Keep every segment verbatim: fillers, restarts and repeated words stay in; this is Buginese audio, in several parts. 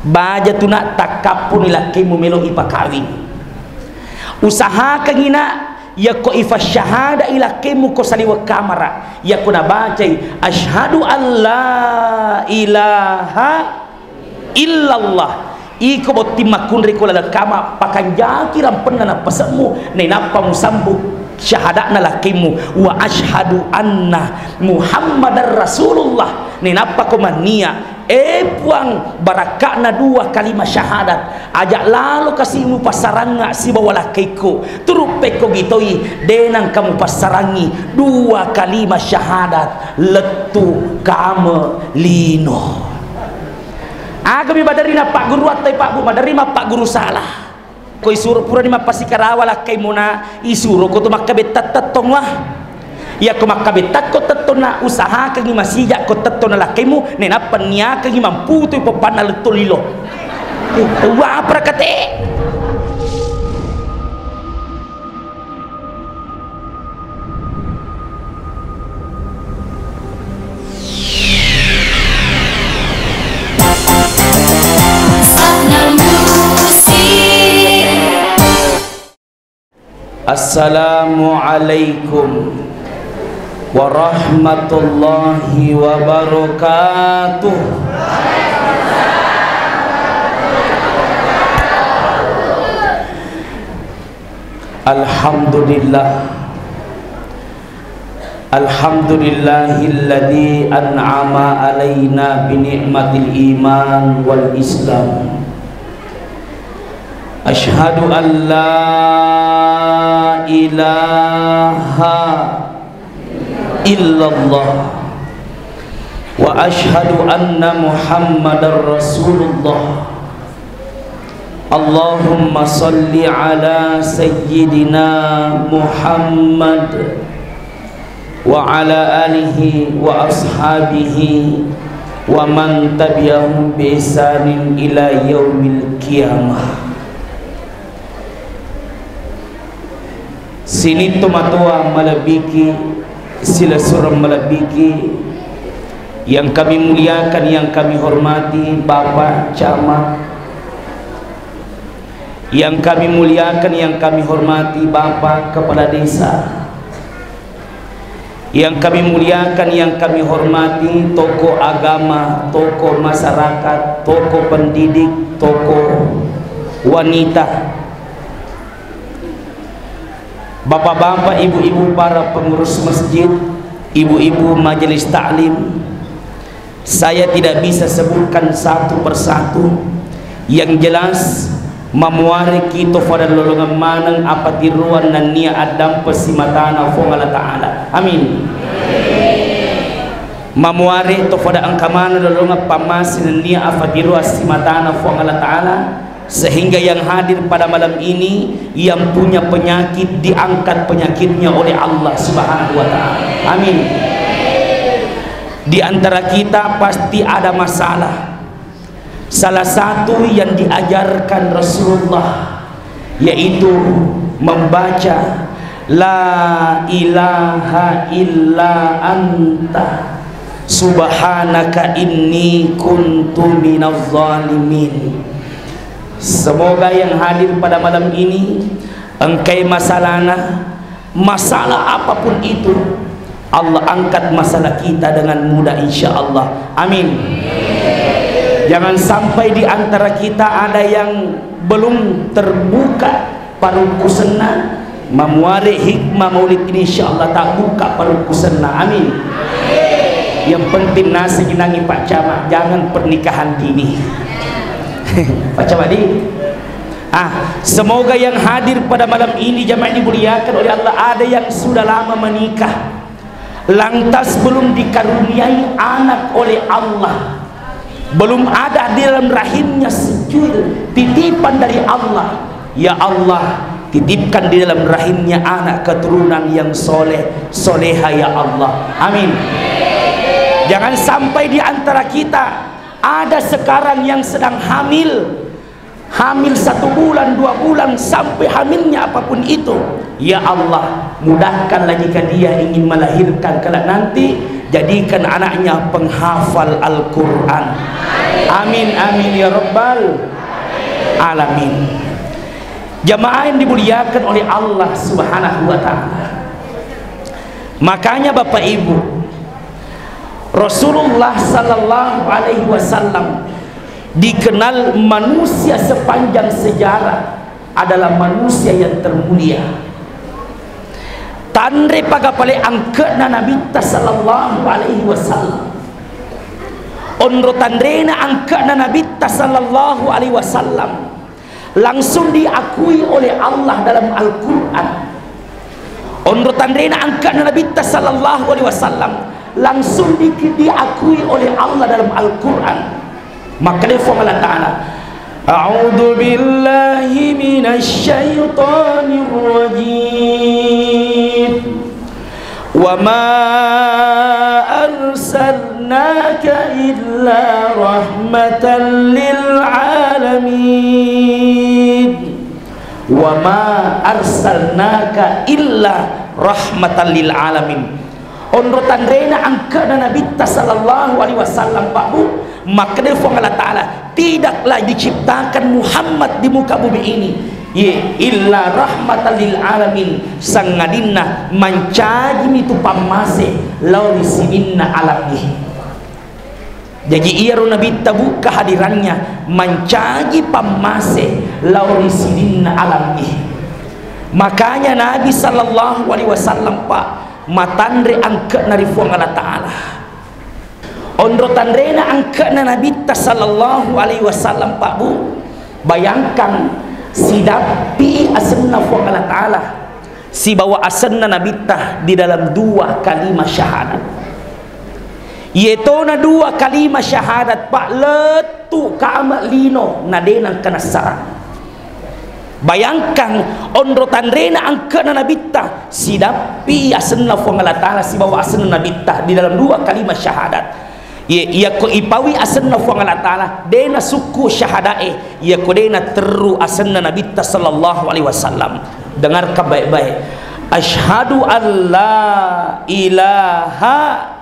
Baja tu nak, takkappuni lakkemu melo ipakawing. Usahakangi nak, yakko ifasyahadai lakkemu ko saliweng kamara, yakko nabacai, "Asyhadu an la ilaha illallah." Iko botting makkunrai ko laleng kama, pakanjaki rampenna nappasemmu, nainappa musambung syahada'na lakkemu, "Wa asyhadu anna Muhammadar Rasulullah." Nainappa ko mannia, "E Puang, barakka'na dua kalima syahadat, aja' lalo kasi mupassarangnga sibawa lakkaikku, turu' pekko gitoi de' nangka mupassarangngi dua kalima syahadat, lettu kame lino." Agami maderri nappagguru attai Pak Bu, maderri mappagguru salah. Ko isuro purani mappasikarawa lakkaimuna, isuro ko tu makkabetta tettong wa. Yakko makkabettakko tettonna, usahakangi masija ko tettonna lakkaimu, nainappa niakangi mamputui poppanna lettu lilo. Wa apa rakate? Assalamualaikum warahmatullahi wabarakatuh. Alhamdulillah. Alhamdulillahilladzi an'ama alaina bi ni'matil iman wal islam. Asyhadu an la ilaha illallah wa asyhadu anna Muhammadar Rasulullah. Allahumma salli ala sayyidina Muhammad wa ala alihi wa ashabihi wa man tabi'ahum bi ihsanin ila yaumil qiyamah. Sining tomatoa malebbiki, silasureng malebbiki, yang kami muliakan, yang kami hormati Bapak Camat, yang kami muliakan, yang kami hormati Bapak Kepala Desa, yang kami muliakan, yang kami hormati tokoh agama, tokoh masyarakat, tokoh pendidik, tokoh wanita, bapak-bapak, ibu-ibu, para pengurus masjid, ibu-ibu majelis taklim, saya tidak bisa sebutkan satu persatu. Yang jelas, mamuareki to fada lolongeng maneng apatiruan nennia addampeng simatana Fuang Allah Ta'ala. Amin. Mamuare to fada engka maneng lolongeng pammase nennia apatiruan simatana Fuang Allah Ta'ala, sehingga yang hadir pada malam ini, yang punya penyakit, diangkat penyakitnya oleh Allah Subhanahu wa Ta'ala. Amin. Di antara kita pasti ada masalah. Salah satu yang diajarkan Rasulullah yaitu membaca, "La ilaha illa anta subhanaka inni kuntu minaz zalimin." Semoga yang hadir pada malam ini engkai masalahna, masalah apapun itu, Allah angkat masalah kita dengan mudah, insya Allah. Amin. Jangan sampai di antara kita ada yang belum terbuka parukkusenna, mamuare hikmah maulid ini, insya Allah tabuka parukkusenna. Amin. Yang penting nasi genangi Pak Camat, jangan pernikahan dini. Pak Camat di. Ah, semoga yang hadir pada malam ini, jamaah yang dimuliakan oleh Allah, ada yang sudah lama menikah, lantas belum dikaruniai anak oleh Allah, belum ada di dalam rahimnya secuil titipan dari Allah. Ya Allah, titipkan di dalam rahimnya anak keturunan yang soleh, soleha, ya Allah. Amin. Jangan sampai di antara kita ada sekarang yang sedang hamil, hamil satu bulan, dua bulan, sampai hamilnya apapun itu. Ya Allah, mudahkanlah jika dia ingin melahirkan kelak nanti, Jadikan anaknya penghafal Al-Quran. Amin, amin, ya rabbal alamin. Jamaah yang dimuliakan oleh Allah Subhanahu wa Ta'ala, makanya, Bapak Ibu, Rasulullah Sallallahu Alaihi Wasallam dikenal manusia sepanjang sejarah adalah manusia yang termulia. Tanre pagapale angke'na Nabitta Sallallahu Alaihi Wasallam. Onro tanrena angke'na Nabitta Sallallahu Alaihi Wasallam langsung diakui oleh Allah dalam Al-Quran. Onro tanrena angke'na Nabitta Sallallahu Alaihi Wasallam langsung di-, diakui oleh Allah dalam Al-Quran. Makkeda Fuang Allah Ta'ala, "A'udzu billahi minasy syaithanir rajim. Wa ma arsalnaka illa rahmatan lil alamin. Wa ma arsalnaka illa rahmatan lil alamin." Onro tanrena angke'na Nabitta Sallallahu Alaihi Wasallam, Pak Bu, makkeda Fuang Allah Ta'ala, tidaklah diciptakan Muhammad di muka bumi ini, ye, illa rahmatan lil alamin, sangadinna mancajimi tu pammase lao ri sininna alam ihi. Jaji, iyaro Nabitta, Bu, kehadirannya mancaji pammase lao ri sininna alam ihi. Makanya Nabi Sallallahu Alaihi Wasallam, Pak, matanre angke'na ri Fuang Allah Ta'ala. Onro tanrena angke'na Nabitta Sallallahu Alaihi Wasallam, Pak Bu, bayangkan, sidappi asenna Fuang Allah Ta'ala sibawa asenna Nabitta di dalam dua kalimah syahadat. Yetona dua kalimah syahadat, Pak, lettu kame lino na de nengka nassarang. Bayangkan, onro tanrena angke'na Nabitta, sidappi asenna Fuang Allah Ta'ala sibawa asenna Nabitta di dalam dua kalimah syahadat. Ye, iyako ipaui asenna Fuang Allah Ta'ala, de nasukku syahadae, iyako de naterru asenna Nabitta Sallallahu Alaihi Wasallam. Dengarkan baik-baik. Asyhadu an la ilaha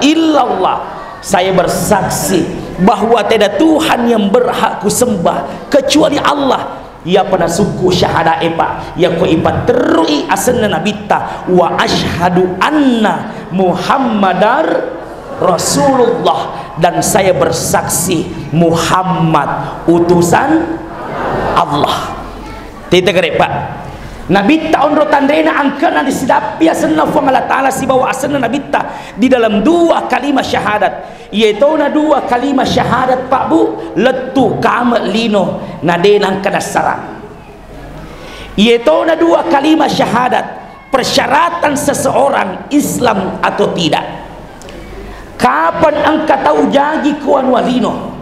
illallah. Saya bersaksi bahwa tiada Tuhan yang berhak kusembah kecuali Allah. Iyapa nasukku syahadae, Pak, iyako ipaterrui asenna Nabitta, "Wa asyhadu anna Muhammadar Rasulullah," dan saya bersaksi Muhammad utusan Allah. Tete gare, Pak. Nabitta onro tanrena angke'na disidappi asenna Fuang Allah Ta'ala sibawa asenna Nabitta di dalam dua kalimah syahadat. Yetona dua kalimah syahadat, Pak Bu, lettu kame lino na de nengka nassarang. Yetona dua kalimah syahadat, persyaratan seseorang Islam atau tidak. Kapan engka tau jaji kuanua lino,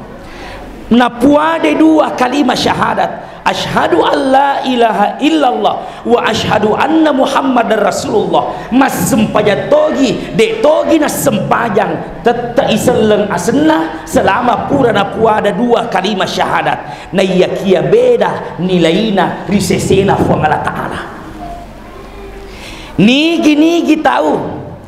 napuade dua kalimah syahadat, asyhadu an la ilaha illallah wa asyhadu anna Muhammadar Rasulullah, massempajang togi, de togi nassempajang, tette iselleng asenna selama pura napuada dua kalimah syahadat. Naiyakia beda nilaina ri sesena Fuang Allah Ta'ala. Nigi-nigi tau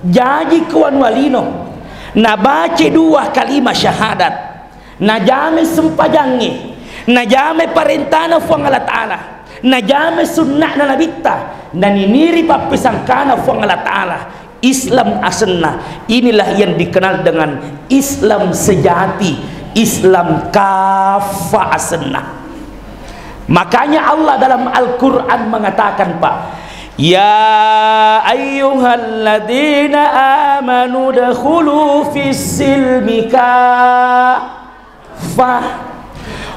jaji kuanua lino, nabace dua kalimah syahadat, najame sempajangnge, najame parentana Fuang Allah Ta'ala, najame sunna'na Nabitta, naniniri pappesangkana Fuang Allah Ta'ala, Islam asenna. Inilah yang dikenal dengan Islam sejati, Islam kafah asenna. Makanya Allah dalam Al-Quran mengatakan, Pak, "Ya ayyuhalladzina amanu dkhulu fis silmi kaffah,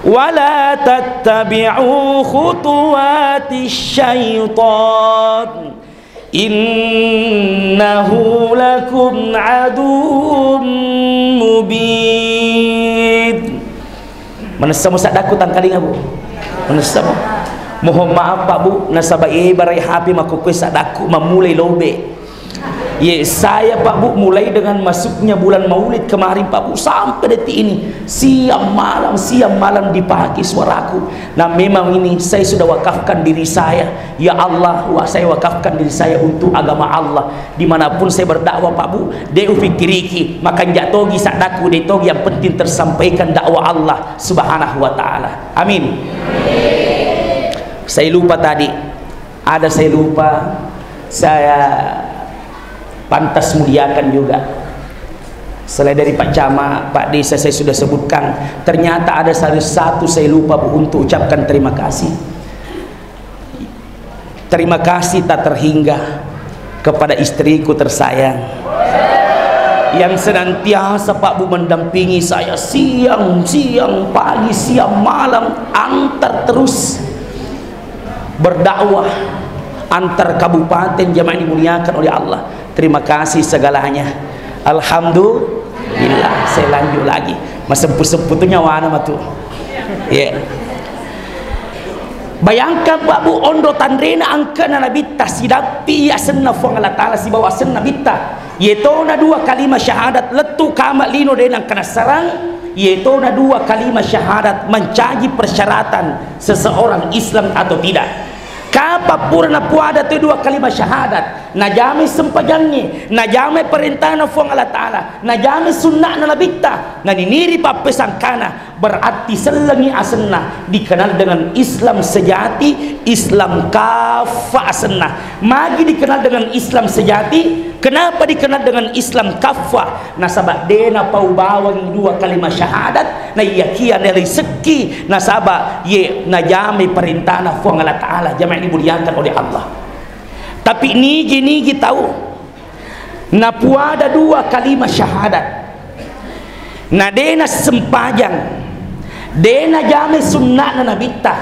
wa la tattabi'u khutuwatis syaitan, innahu lakum aduwwum mubin." Manessamo saddakku tangkalinga, Bu? Manessamo? Mohon maaf, Pak, Bu, nasaba ebarai H P makkokkoe saddakku mammulai lobe. Ye, saya, Pak Bu, mulai dengan masuknya bulan Maulid kemarin, Pak Bu, sampai detik ini, siang malam, siang malam dipakai suaraku. Nah, memang ini saya sudah wakafkan diri saya. Ya Allah, wa-, saya wakafkan diri saya untuk agama Allah. Dimanapun saya berdakwah, Pak Bu, de' ufikiriki, makanja' togi saddaku, de' togi, yang penting tersampaikan dakwah Allah Subhanahu wa Ta'ala. Amin. Saya lupa tadi, ada saya lupa, saya pantas muliakan juga. Selain dari Pak Camat, Pak Desa saya sudah sebutkan, ternyata ada satu, satu saya lupa, Bu, untuk ucapkan terima kasih. Terima kasih tak terhingga kepada istriku tersayang yang senantiasa, Pak Bu, mendampingi saya siang, siang, pagi, siang, malam, antar terus berdakwah antar kabupaten, jamaah yang dimuliakan oleh Allah. Terima kasih segalanya. Alhamdulillah, saya lanjut lagi. Masempu-sempu tu nyawana matu. Ya. Bayangkan, Pak Bu, onro tanrena engkana Nabitta, sidappi asenna Fuang Allah Ta'ala sibawa asenna Nabitta. Yetona dua kalimat syahadat lettu kama lino de' nengka nassarang, yetona dua kalimat syahadat mencaji persyaratan seseorang Islam atau tidak. Kapang pura napuada tu dua kalimat syahadat, najamai sempajangnge, najamai perintana Fuang Allah Ta'ala, najamai sunna'na Nabitta, naniniri pappesangkana, berarti sellengi asenna dikenal dengan Islam sejati, Islam kaffa asenna. Magi dikenal dengan Islam sejati? Kenapa dikenal dengan Islam kaffa? Nasaba de' napau bawangi dua kalimat syahadat, naiyakia nalisekki, nasaba ye najamai perintana Fuang Allah Ta'ala, jamaah dimuliakan oleh Allah. Tapi nigi-nigi tau napuada dua kalimat syahadat, na de' nassempajang, de' najamai sunna'na Nabitta,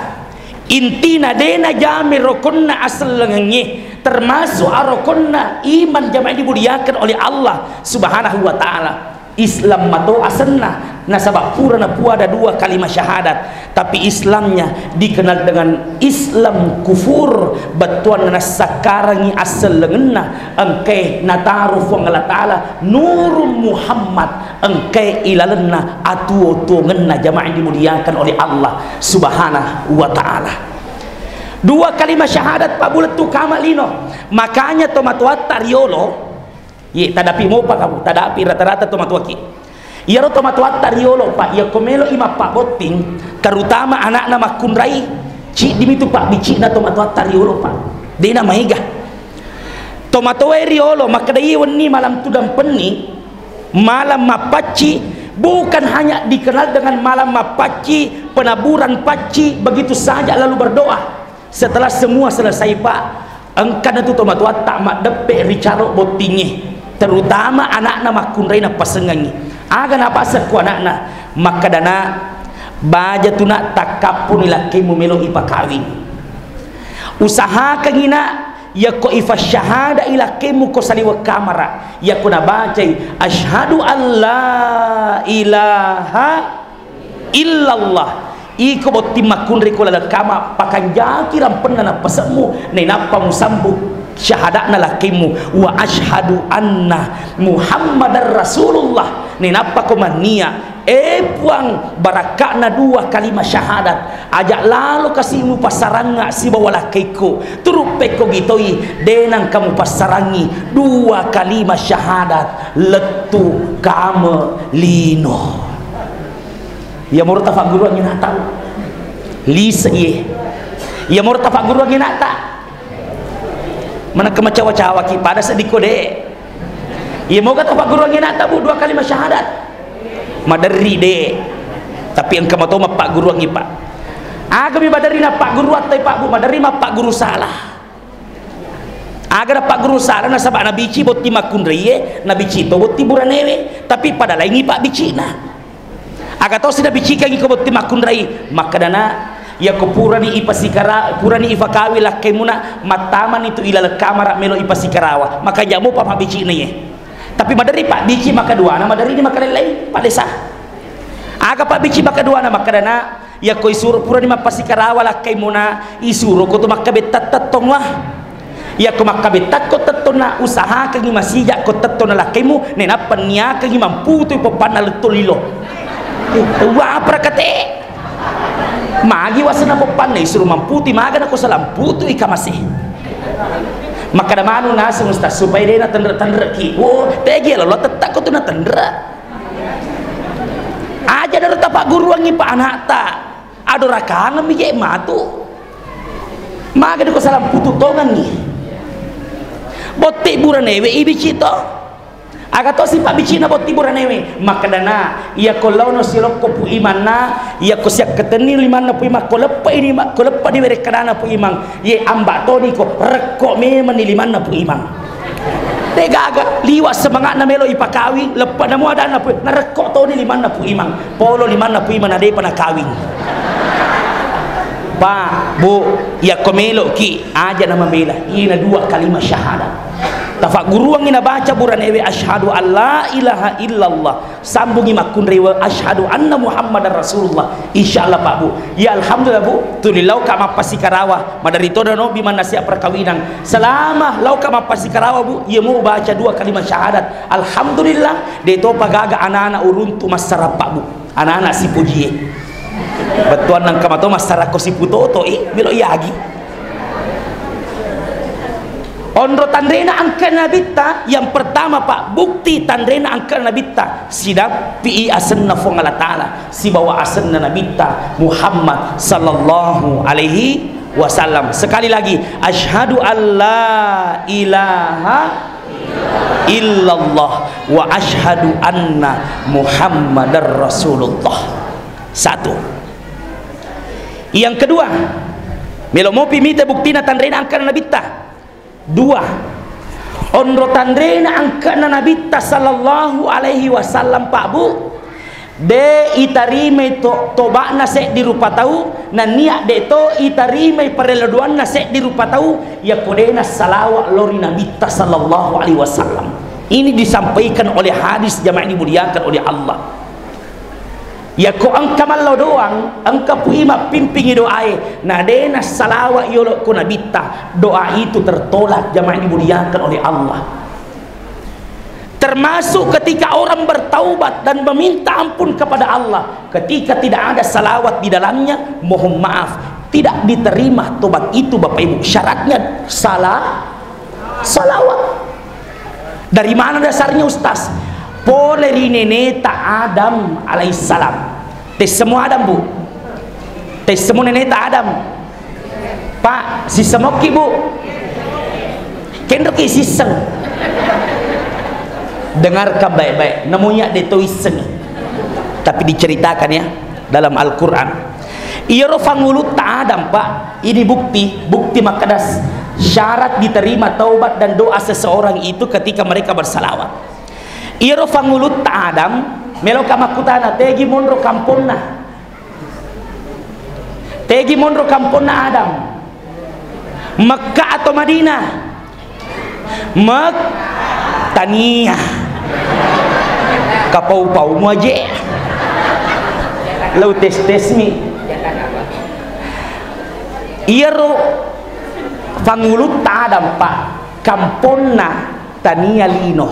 intina de' najamai rokonna asellengengnge, termasuk arokonna iman, jamaah dimuliakan oleh Allah Subhanahu wa Ta'ala. Islam mato asenna, nasaba pura napuada dua kalimat syahadat, tapi Islamnya dikenal dengan Islam kufur, bettuanna nassakkarangi assellengenna, engkae nataro Fuang Allah Ta'ala nurung Muhammad, engkae ilalenna atuo-tuongenna, jamaah yang dimuliakan oleh Allah Subhanahu wa Ta'ala. Dua kalimat syahadat, Pak Bu, lettu kama lino. Makanya tomatoatta riolo, ye, tadapi mopa kamu, tadapi rata-rata tomatoaki. Iyaro tomatoatta riolo, Pak, iyako melo i mappabotting, terutama anakna makkunrai, ciddimi tu pabbicikna tomatoatta riolo, Pak. Dena maega. Tomatoae riolo, makkeda iye wenni malam tudang penni, malam mappacci, bukan hanya dikenal dengan malam mappacci, penaburan pacci, begitu saja lalu berdoa. Setelah semua selesai, Pak, engkana tu tomatoatta maddeppe ri calo bottingnge, terutama anakna makkunrai nappasengengngi. Aga napaseng ku anakna? Makkedana, baja tu nak, takkappuni lakkemu melo ipakawing. Usahakangngi nak, yakko ifasyahada i lakkemu ko saliweng kamara, yakko nabacai asyhadu alla ilaha illallah. Iko botting makkunrai ko laleng kama, pakanjaki rampenna nappasemmu, nainappa musambung syahada'na lakkemmu, wa asyhadu anna Muhammadar Rasulullah. Nainappa ko mannia, e Puang, barakka'na dua kalima syahadat, aja lalo kasi mupassarangnga sibawa lakkaikku, turu pekko gitoi, de nangka mupassarangngi dua kalima syahadat lettu kame lino. Iyamoro tafagguruangngi nata, Bu. Lise iye. Iyamoro tafagguruangngi nata. Manakka macawa-cawaki pada seddikko de. Iyamoga tafagguruangngi nata, Bu, dua kalima syahadat. Maderri de. Tapi engka mato mappagguruangngi, Pak. Agami maderri nappagguruattai, Pak, Bu, maderri mappagguru salah. Aga napagguru sala nasaba nabici botting makkunraie, nabici to botting buranewe, tapi pada laingngi pabbicina. Aga tosi nabicikangngi ko botting makkunrai, makkedana, iyako purani ipasikara-, purani ifakawi lakkaimuna, mattamani tu ilaleng kamara melo ipasikarawa, makanja mopa pabbicina iye. Tapi maderri pabbici makaduana, maderri ni makalellai, padesa. Aga pabbici makaduana, makkedana, iyako isuro purani mappasikarawa lakkaimuna, isuroko tu makkabetta tettong wa. Iyako makkabettakko tettong na usahakengngi masija ko tetto na lakkaimu, nenappa niakengngi mamputui poppanna letto lilo. Eh, uwapara kate? Magi wasenna poppanna isuru mamputui, maga nako salang putui kamase. Makkada manu naseng ustaz supaya de na tenre-tenreki. Oh, tegi lo, lo tettakko tu na tenre. Aja daro tapagguruangngi pa anakta. Adorakangemmi je matu. Maga diko salang putu tongengngi. Botti buranewe ibici to. Aga to sipa bicina botti buranewe. Makkedana, iya ko laono silokko pu imanna, iya ko siakketenni limanna pu imang, ko leppa ini, ko leppa di werekkedana pu imang. Ye amba toni ko rekko memenni limanna pu imang. Degaga liwa semanga'na melo ipakawing, leppa namo adanna pu, narekko toni limanna pu imang. Polo limanna pu imang na depa nakawing. Pak, Bu, yakko meloki aja na mabela, ina dua kalimat syahadat. Tafagguruangngi nabaca buranewe asyhadu alla ilaha illallah. Sambungi makkunraiwe, "Asyhadu anna Muhammadar Rasulullah." Insyaallah, Pak, Bu. Ya, alhamdulillah, Bu. Tuli lauka mappasikarawa. Maderri toda no bi mannasia perkawinan. Selama lauka mappasikarawa, Bu, iya mu baca dua kalimat syahadat. Alhamdulillah, de topa gaga anak-anak uruntu massarappa, Bu. Anak-anak sipujie. Bettuanna engka mato massarako siputoto, eh, melo iagi. Onro tanrena angka nabitta, yang pertama, Pak, bukti tanrena angka nabitta, sidappi asenna Fuang Allah Ta'ala, sibawa asenna nabitta Muhammad sallallahu alaihi wasallam. Sekali lagi, asyhadu alla ilaha illallah wa asyhadu anna Muhammadar Rasulullah. Satu. Yang kedua, melo mopi mita buktina tanrena angka nabitta. Dua. Onro tanrena angkana Nabitta sallallahu alaihi wasallam, Pak, Bu, de itarimai to-, toba'na seddi rupa tau, nennia de to itarimai parello doanna seddi rupa tau, yakko de nassalawa lao ri Nabitta sallallahu alaihi wasallam. Ini disampaikan oleh hadis, jamaah dimuliakan oleh Allah. Yakko engka mallo doang, engka pui mappimpingi doae, na de nassalawa yolo ko nabitta, doa itu tertolak, jamaah dimuliakan oleh Allah. Termasuk ketika orang bertaubat dan meminta ampun kepada Allah, ketika tidak ada salawat di dalamnya, mohon maaf, tidak diterima tobat itu, Bapak Ibu. Syaratnya salah Salawat. Dari mana dasarnya, Ustaz? Pole ri neneta Adam alaihissalam. Tessemo Adam, Bu. Tessemo neneta Adam. Pak, sissemokki, Bu. Kenroki sisseng. Dengarkan baik-baik. Namunya de to issengi. Tapi diceritakan ya dalam Al-Quran. Iyaro fangulutta Adam, Pak, ini bukti, bukti makkeda syarat diterima taubat dan doa seseorang itu ketika mereka bersalawat. Iyaro fangulutta Adam, meloka makkutana, tegi monro kamponna? Tegi monro kamponna Adam? Mekka atau Madinah? Mek-, tania. Kapau-pau muaje. Lau tes-tesmi. Iyaro fangulutta Adam, Pak, kamponna tania lino.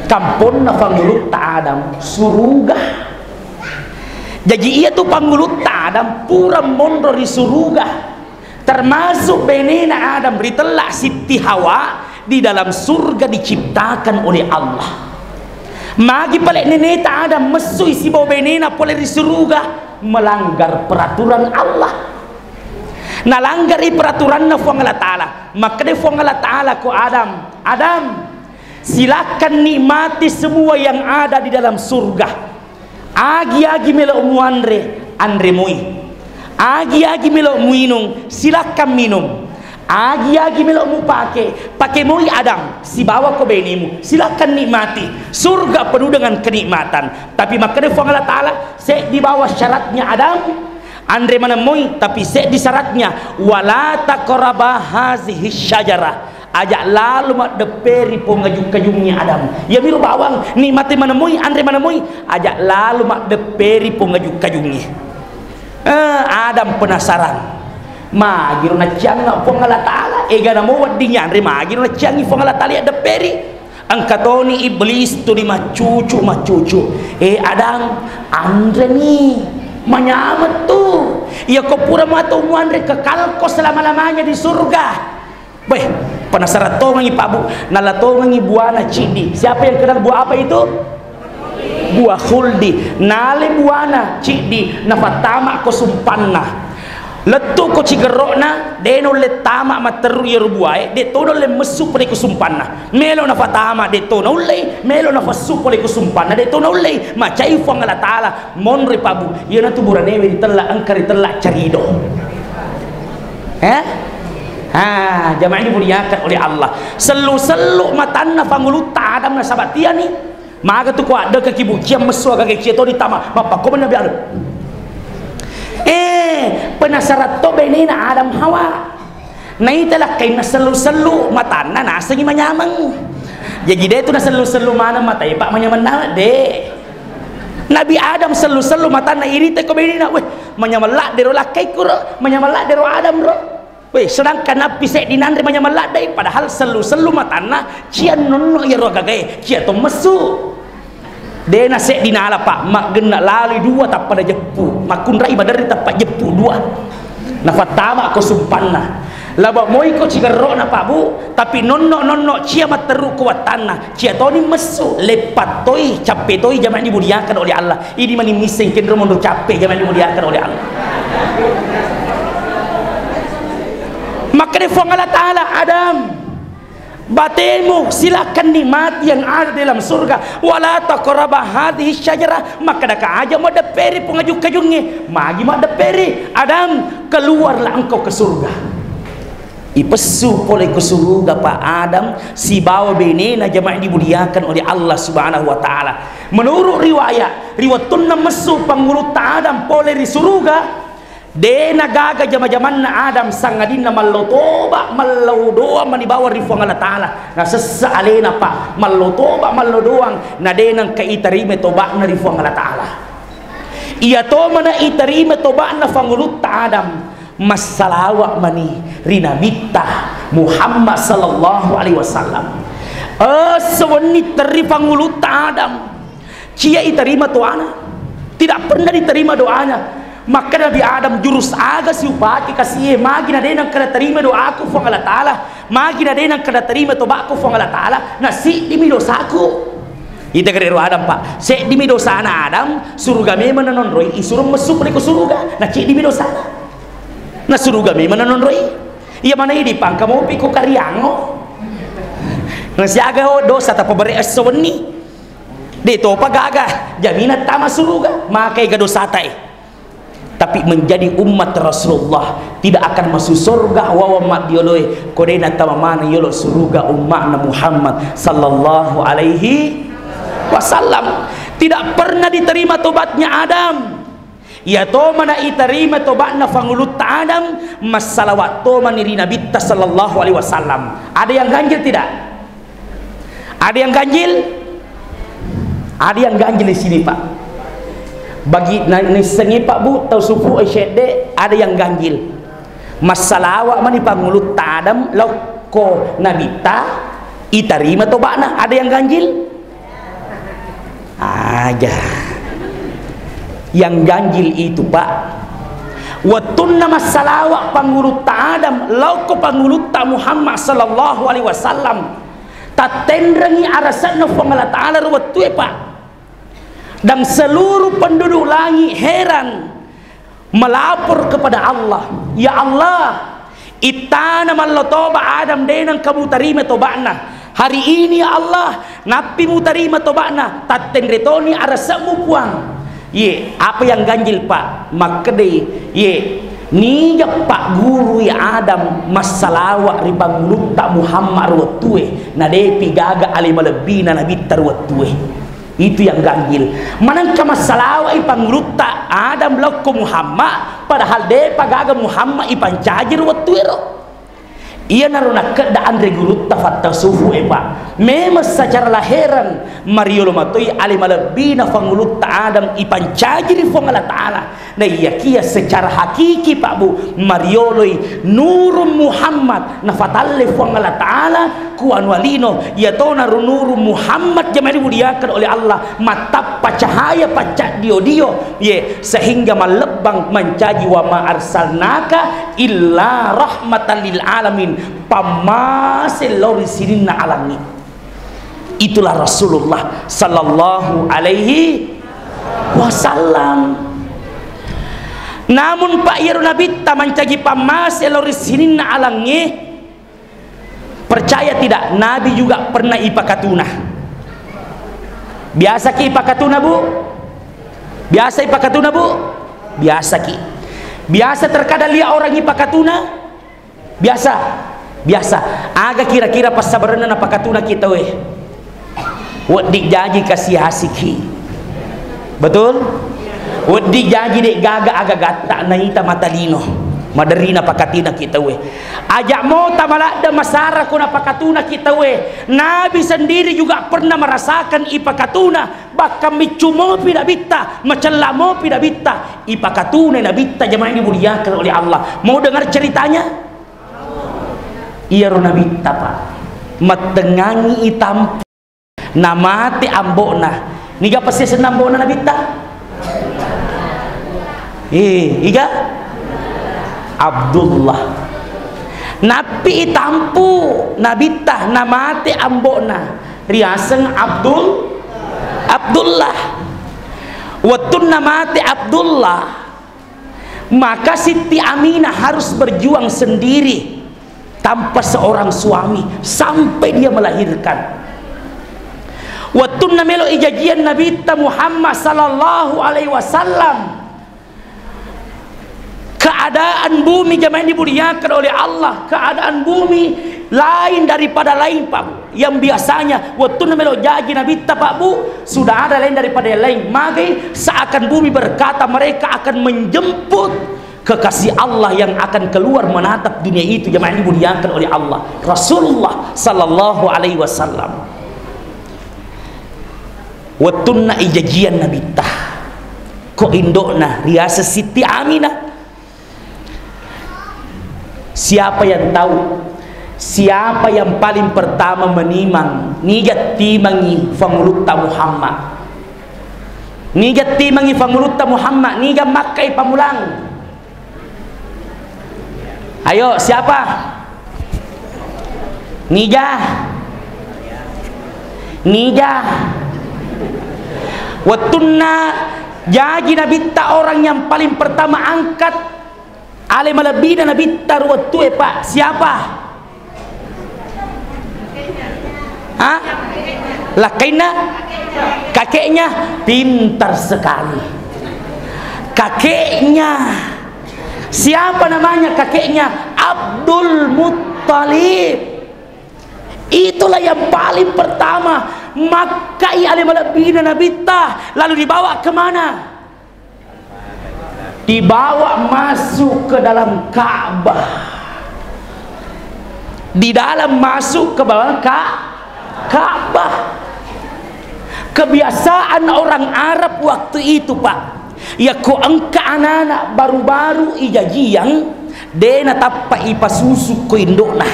Kamponna fangulutta Adam suruga. Jaji iyatu fangulutta Adam pura monro ri suruga. Termasuk benena Adam ritella Sitti Hawa di dalam surga diciptakan oleh Allah. Magi pale neneta Adam messui sibawa benena pole ri suruga, melanggar peraturan Allah. Nalanggari peraturanna Fuang Allah Ta'ala. Makkeda Fuang Allah Ta'ala ko Adam, Adam, silakan nikmati semua yang ada di dalam surga. Agi-agi melo muanre, anre moi. Agi-agi melo muinung, silakan minum. Agi-agi melo mupake, pake moi Adam, sibawa ko benemu, silakan nikmati. Surga penuh dengan kenikmatan. Tapi makkeda Fuang Allah Ta'ala, seddi bawa syaratnya Adam, anre maneng moi, tapi seddi syaratnya, wala taqraba hazihi syajarah. Aja lalo maddepperi pong aju-kajungnge Adam. Iyamiro bawang, nikmati maneng moi, anre maneng moi, aja lalo maddepperi pong aju-kajungnge. Eh, Adam penasaran. Magiro naciangnga Puang Allah Ta'ala, egana mo wedding yanre magiro naciangngi Puang Allah Ta'ala yaddepperi. Engka toni Iblis tuli maccucu-maccucu. Eh, Adam, anreni. Manyameng tu. Iya ko pura mato muanre kekalko selama-lamanya di surga. Beh, penasaran tongengi Pak Bu. Nala tongengi buana ciddi. Siapa yang kenal buah apa itu? Buah khuldi. Nale buana ciddi, nafattama ko sumpanna. Lettu ko cigerro'na, de naulle tama matteru iyaro buae, de to naulle messu pole ko sumpanna. Melo nafatama, de to naullei, melo nafessu pole ko sumpanna, de to naullei. Macai Puang Allah Ta'ala, monroi Pak Bu. Iyanatu buranewe ritella, engka ritella carido. Eh? Ah, jamaah dimuliakan oleh Allah. Sellu-sellu matanna pangulutta Adam nasaba tiani. Maga tu ko addekaki buciang messu aga cia to ditama. Mappakko Nabi Adam. Eh, penasaran to benena Adam Hawa. Naita lakkainna sellu-sellu matanna nasengi manyameng. Jaji de tu nasellu-sellu maneng matae, Pak, manyameng na, de. Nabi Adam sellu-sellu matanna irite ko benena, weh, manyameng ladde ro lakkaikku ro, manyameng ladde ro Adam ro. Weh, sedangkan nappi seddi nanre manyameng laddai, padahal sellu-sellu matanna, cia nonno iyaro agagae, cia to messu. De naseddi nala, Pak, maggenna laloi dua tappa najeppu, makkunrai maderri tappa jeppu dua. Nafattama ko sumpanna. Laba moi ko cigerro'na, Pak Bu, tapi nonno-nonno cia matteru ko wattanna, cia toni messu, leppa toi, cappe toi, jamaah dimuliakan oleh Allah. Ini mani misseng kenro monro cappe, jamaah dimuliakan oleh Allah. Makkeda Puang Allah Ta'ala, Adam, batemu silakan nikmati yang ada dalam surga. Wala taqraba hadhihi syajarah. Makkeda ka aja maddepperi pengaju-kajungnge. Magi maddepperi? Adam, keluarlah engkau ke surga. Ipessu pole ke surga Pak Adam sibawa benena, jamaah dimuliakan oleh Allah Subhanahu wa Ta'ala. Menurut riwayat, ri wettunna messu pangulutta Adam pole ri suruga, de nagaga jama-jamanna Adam sangadinna mallo toba, mallo doang mani bawang ri Puang Allah Ta'ala. Nasessa alena, Pak, mallo toba, mallo doang, na de nengka itarima toba'na ri Puang Allah Ta'ala. Iya to mana itarima toba'na pangulutta Adam, massalawa mani ri Nabitta Muhammad sallallahu alaihi wasallam. Eh, sewenni terri pangulutta Adam. Cia itarima doana. Tidak pernah diterima doanya. Maka Nabi Adam, jurus aga siupake kasie, magi na de nengka natarima doaku Puang Allah Ta'ala, magi na de nengka natarima tobaku Puang Allah Ta'ala, na siddimi dosaku. Ita kere ro Adam, Pak. Seddimi dosana Adam, suruga memang nanonroi, isuro messu pole ko suruga, na ciddimi dosana. Na suruga memang nanonroi. Iya mana idi pangka mopi ko kariango. Na siaga dosa tapabere esso wenni. De topa gaga jaminan tama suruga, makai ga dosatae. Tapi menjadi umat Rasulullah tidak akan masuk surga wawa maddioloe ko de natama maneng yolo suruga umma'na Muhammad sallallahu alaihi wasallam. Tidak pernah diterima tobatnya Adam. Iya to mana itarima toba'na pangulutta Adam, massalawat to mani ri Nabitta sallallahu alaihi wasallam. Ada yang ganjil tidak? Ada yang ganjil? Ada yang ganjil di sini, Pak. Bagi na-, nissengi, Pak, Bu, tau supu, eh, syedde, ada yang ganjil. Massalawa mani pangulutta Adam, lokko Nabitta, itarima toba'na. Ada yang ganjil? Aja. Yang ganjil itu, Pak. Wettunna massalawa pangulutta Adam, lokko pangulutta Muhammad sallallahu alaihi wasallam. Tattenrengngi arasanna Puang Allah Ta'ala ro wettue, Pak. Dan seluruh penduduk langit heran, melapor kepada Allah, "Ya Allah, ittana mallo toba Adam de nengka mutarima toba'na. Hari ini, ya Allah, nappi mutarima toba'na, tattenre toni arase'mu, Puang." Ye, apa yang ganjil, Pak? Makkedai, ye, nija paggurui Adam massalawa ri pangulutta Muhammad ro wettue, na depi gaga ale malebbina nabitta ro wettue. Itu yang ganjil. Manengka massalawa'i pangulutta Adam lokko Muhammad, padahal depa gaga Muhammad ipancaji ro wettuero. Iyanaro nakkedda anre gurutta fattasufu e, Pak. Memang secara laheran mariolo matoi ale malebbina Fangulutta Adam ipancaji ri Fuang Allah Ta'ala. Naiyakiya secara hakiki, Pak Bu, marioloi Nurun Muhammad nafatalle Fuang Allah Ta'ala ku anu alino, iyatonaro Nurun Muhammad jamaah dimuliakan oleh Allah, mattappa cahaya paccaddio-dio, ye, sehingga mallebbang mancaji wa ma arsalnaka illa rahmatan lil alamin, pammase lao ri sininna alangnge. Itulah Rasulullah sallallahu alaihi wasallam. Namun, Pak, iyaro Nabitta mancaji pammase lao ri sininna alangnge, percaya tidak, Nabi juga pernah ipakatuna. Biasaki ipakatuna, Bu? Biasa ipakatuna, Bu? Biasaki. Biasa terkadang lihat orang ipakatuna? Biasa, biasa. Aga kira-kira passabarenna napakatunaki tauwe? Wedding jaji kasi-asiki. Betul? Wedding jaji de' gaga aga gatta naita mata lino. Maderri napakatunaki tauwe. Aja' mota maladde' masara ko napakatunaki tauwe. Nabi sendiri juga pernah merasakan ipakatuna. Bahkan miccu mopi Nabitta, macella mopi Nabitta. Ipakatuna Nabitta jamaah dimuliakan oleh Allah. Mau dengar ceritanya? Iyaro Nabitta, Pak, mattengngangngi itampu, namate ambo'na. Niga pasiasenna ambo'na Nabitta? Eh, iga? Abdullah. Nappi itampu Nabitta, namate ambo'na. Riaseng Abdul, Abdullah. Wettunna mate Abdullah, maka Siti Aminah harus berjuang sendiri tanpa seorang suami sampai dia melahirkan. Wettunna melo ijajian Nabitta Muhammad sallallahu alaihi wasallam, keadaan bumi jamaah dimuliakan oleh Allah, keadaan bumi lain daripada lain, Pak. Yang biasanya wettunna melo jaji Nabitta, Pak Bu, sudah ada lain daripada yang lain. Magai seakan bumi berkata mereka akan menjemput kekasih Allah yang akan keluar menatap dunia itu, jamaah dimuliakan oleh Allah. Rasulullah sallallahu alaihi wasallam. Wettunna ijajian Nabitta, ko indo'na riaseng Siti Aminah. Siapa yang tahu? Siapa yang paling pertama menimang? Niga timangi Fangulutta Muhammad? Niga timangi Fangulutta Muhammad? Niga makkai pamulang? Ayo, siapa? Niga? Niga? Wettunna jaji Nabitta, orang yang paling pertama angkat ale malebbina Nabitta ri wettue, Pak, siapa? Ha? Lakkainna? Kakeknya? Pintar sekali. Kakeknya. Siapa namanya kakeknya? Abdul Muttalib. Itulah yang paling pertama makkai ale malebbina Nabitta, lalu dibawa kemana? Dibawa masuk ke dalam Ka'bah. Di dalam masuk ke dalam Ka-, Ka'bah. Kebiasaan orang Arab waktu itu, Pak, yakko engka anak-anak baru-baru ijajiang, de' natappa ipasusu ko indo'na.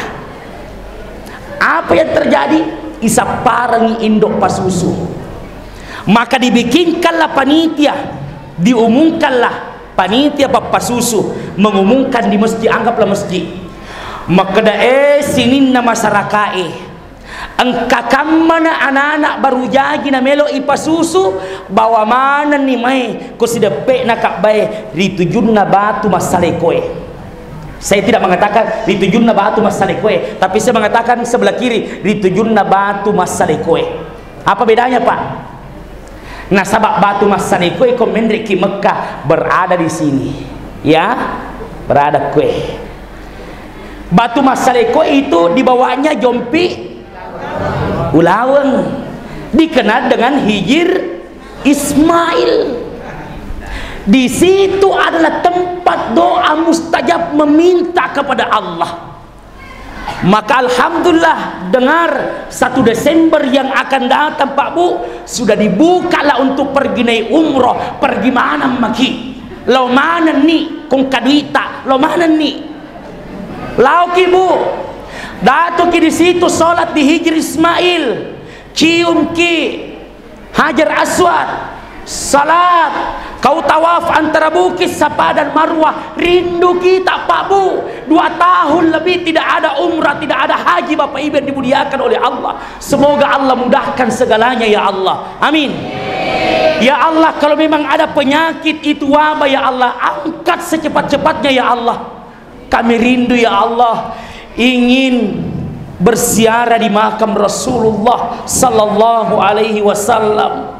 Apa yang terjadi? Isapparengi indo' pasusu. Maka dibikinkanlah panitia, diumumkanlah panitia pappasusu, mengumumkan di masjid, anggaplah masjid. Makkeda, "Eh, sininna masyarakae, engka kammana anak-anak baru jaji namelo ipasusu, bawa manenni mai ko sideppe'na Ka'bae ri tujunna batu massalekoe." Saya tidak mengatakan ri tujunna batu massalekoe, tapi saya mengatakan sebelah kiri, ri tujunna batu massalekoe. Apa bedanya, Pak? Nasaba batu massalekoe ko menre' ki Mekah berada di sini. Ya, berada kue. Batu massalekoe itu dibawanya jompi ulaweng. Dikenal dengan Hijir Ismail. Di situ adalah tempat doa mustajab meminta kepada Allah. Maka alhamdulillah, dengar, satu Desember yang akan datang, Pak Bu, sudah dibuka lah untuk pergi naik umroh. Pergi mana maki? Lao mana ni? Kong kaduita, lao mana ni? Laoki, Bu. Datuki di situ, sholat di Hijri Ismail. Ciumki Hajar Aswad, salat, kau tawaf antara Bukit Safa dan Marwah, rindu kita, Pak Bu. Dua tahun lebih tidak ada umrah, tidak ada haji, Bapak Ibu yang dimuliakan oleh Allah. Semoga Allah mudahkan segalanya, ya Allah. Amin. Ya Allah, kalau memang ada penyakit itu wabah, ya Allah, angkat secepat-cepatnya, ya Allah. Kami rindu, ya Allah, ingin berziarah di makam Rasulullah sallallahu alaihi wasallam.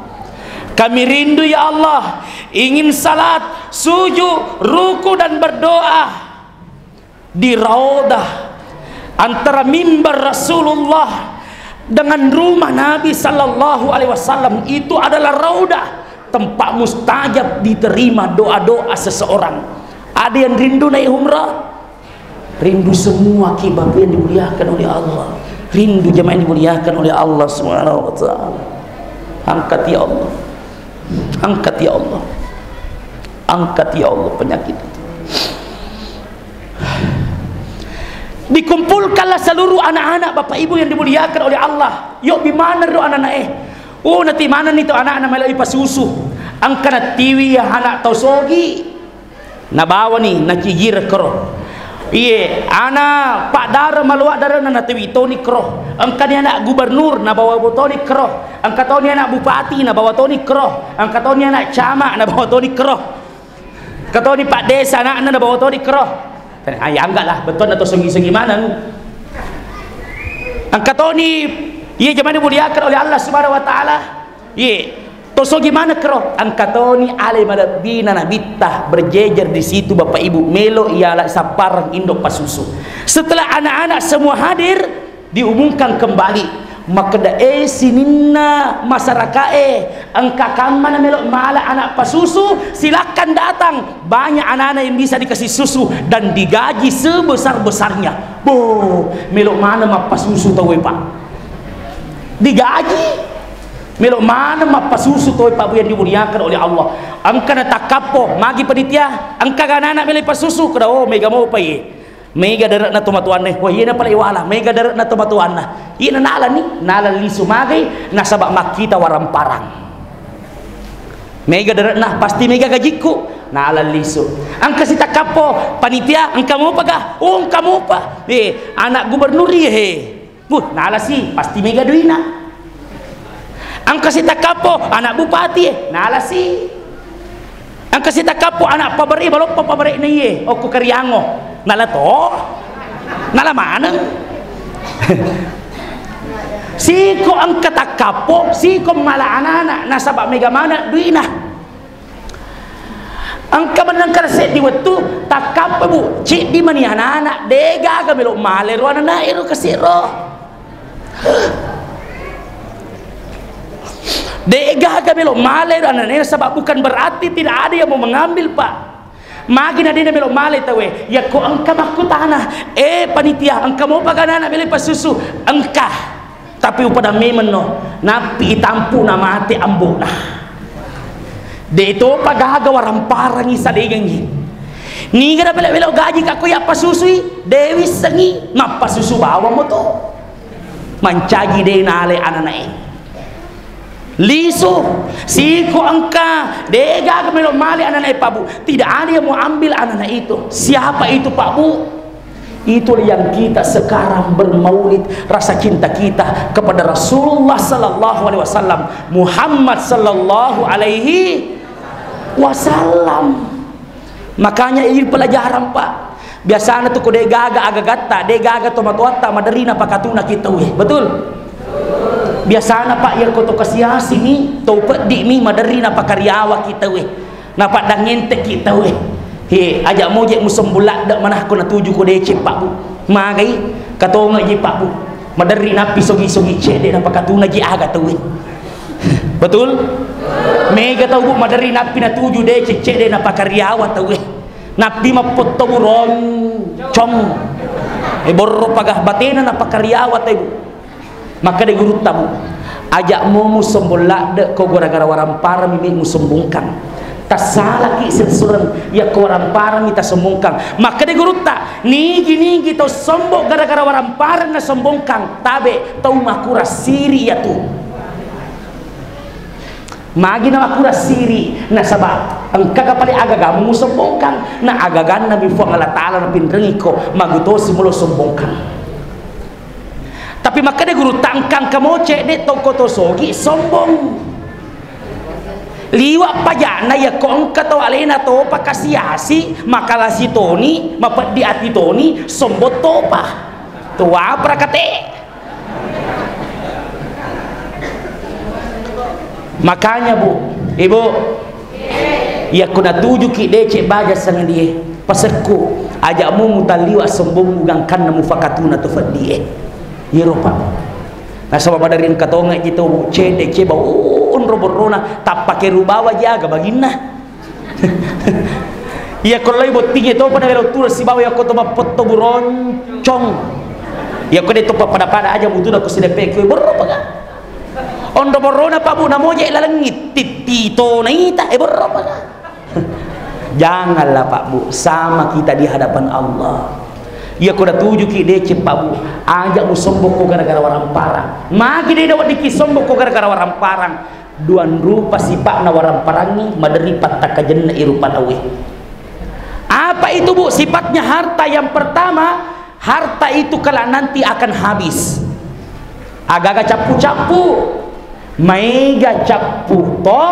Kami rindu, ya Allah, ingin salat, sujud, ruku, dan berdoa di Raudah, antara mimbar Rasulullah dengan rumah Nabi sallallahu alaihi wasallam. Itu adalah Raudah, tempat mustajab diterima doa-doa seseorang. Ada yang rindu naik umrah? Rindu semua ki, Bapak yang dimuliakan oleh Allah. Rindu jamaah yang dimuliakan oleh Allah Subhanahu wa Ta'ala. Angkat, ya Allah. Angkat, ya Allah. Angkat, ya Allah, penyakit itu. Dikumpulkanlah seluruh anak-anak, Bapak Ibu yang dimuliakan oleh Allah. Yo, di mana ro anak-anak eh? Oh, nati mana ni to anak-anak meloi pasusu. Angka natiwi ya anak tau sogi. Nabawani, nacijir kro. Iye, ana paddaro maloa daro na natiwi toni kro. Engkani anak gubernur, nabawa toni kro. Engka toni anak bupati, nabawa toni kro. Engka toni anak camat, nabawa toni kro. Engka toni pak desa, anakna nabawa toni kro. Ayangga lah, betul na to songi-songi maneng. Engka toni, iye, jamaah dimuliakan oleh Allah Subhanahu wa Ta'ala. Iye, to sogi maneng kro, engka toni ale malebbina nabitta berjejer di situ, Bapak Ibu, melo iala sappareng indo pasusu. Setelah anak-anak semua hadir, diumumkan kembali. Makkeda, eh, sininna masyarakat, eh, engka kammana melo mala anak pasusu, silakan datang. Banyak anak-anak yang bisa dikasih susu dan digaji sebesar-besarnya. Boh, melo maneng mappasusu tauwe, Pak. Digaji. Melo maneng mappasusu tauwe, Pak Bu, yang dimuliakan oleh Allah. Engka na takkappo, magi panitia, engka ga anak-anak melo pasusu, keda, oh, mega mopa iye. Mega dare'na tomatoanna, wah, iyena pale iwala, mega dare'na tomatoanna. Iyena nalani, nala lisu, magai, nasaba makkita warang parang. Mega dare'na, pasti mega gajikku, nala lisu. Engka sitakkappo, panitia, engka mopa ga? Oh, engka mopa. Eh, anak gubernur iye, he. Wuh, nalasi, pasti mega duina. Engka sitakkappo anak bupati, eh, nalasi. Engka sitakkappo anak pabere, baloppa pabere na iye, okko Kariango. Nala to? Nala maneng. Siko engka takkappo, siko mala anak-anak, nasaba mega maneng duina. Engka mennang kala seddi wettu, takkappa, Bu, ciddi mani anak-anak, de gaga melo male ro anak-anak ero kasiro. De gaga melo male ro anak-anak, sebab bukan berarti tidak ada yang mau mengambil, Pak. Magi na de na melo male tauwe, yakko engka makkutana, eh, panitia, engka mopa ga anak-anak melo pasusu? Engka. Tapi upada memenno, nappi itampu na mate ambona. De topa gaga warang parangi sadengengngi. Niga na belo-belo gaji kakko yappasusui, de wissengi, mappasusu bawang moto. Mancaji de nale ananae. Lisu, siko engka, de gaga melo male ananae, Pak Bu. Tidak ada yang mau ambil anak-anak itu. Siapa itu, Pak Bu? Itulah yang kita sekarang bermaulid, rasa cinta kita kepada Rasulullah sallallahu alaihi wasallam, Muhammad sallallahu alaihi wasallam. Makanya ini pelajaran, Pak. Biasana tu ko de gaga agagatta, de gaga tomatoatta, maderri napakatuna kita we. Betul? Biasana, Pak, yakko to kasiasi mi, to peddi mi, maderri napakariawa kita we. Napaddangngenteki tauwe. He, aja moje musembul ladde manah ko natuju ko deceng, Pak Bu. Magai, katongeji, Pak Bu. Maderri nappi sogi-sogi cedde napakatunaji aga tauwe. Betul? Mega tau, Bu, maderri nappi natuju deceng cedde napakariawa tauwe. Nappi mappotto buroncong. E, borro paga batena napakariawa tau, Bu. Makkeda gurutta, Bu, aja' mo musombong ladde' ko gara-gara waramparang mi musombongkang. Tassalaki sessureng yakko waramparang mi tasombongkang. Makkeda gurutta, nigi-nigi tau sombong gara-gara waramparang nasombongkang, tabe' tau makurang siri' iyatu. Magi na makurang siri', nasaba' engkaga pale agagamu musombongkang, na agaganna mi Puang Allah Ta'ala napinrengiko, magutosi mulo sombongkang. Tapi makkeda gurutta, engka engka mo cedde' tau ko to sogi sombong. Liwa' pajanna yakko engka tau alena topa kasi-asi, makalasi toni, mapeddi ati toni, sombong topa. Tuwa prakate. Makanya, Bu, Ibu, yakko natujuki deceng baja sangadie, pasekku, aja' mu mutalliwa sombongmu gangkanna mufakatuna to feddie. Iyaro, Pak. Nasaba' maderri engka tonga ji to, Bu, cedde' ceba, oh, onro borrona, tappake rubawa jaga baginna. Iya ko lai bottingnge topa na welo tulang sibawa yakko to mappetto buroncong. Iya ko de' topa pada-pada aja mutu na ko sidepe ko borro paga. Onro borrona, Pak, Bu, namoje lalengngi titti to naita, e, borro paga. Janganlah, Pak, Bu, sama kita di hadapan Allah. Iya ko natujuki deceng, Pak, Bu, aja' musombong ko gara-gara waramparang. Magi de' dawa diki sombong ko gara-gara waramparang. Duang rupa sipa'na waramparangngé, maderri pattakkajenne'i rupa tauwé. Apa itu, Bu, sifatnya harta? Yang pertama, harta itu kelak nanti akan habis. Agaga cappu-cappu, maéga cappu to,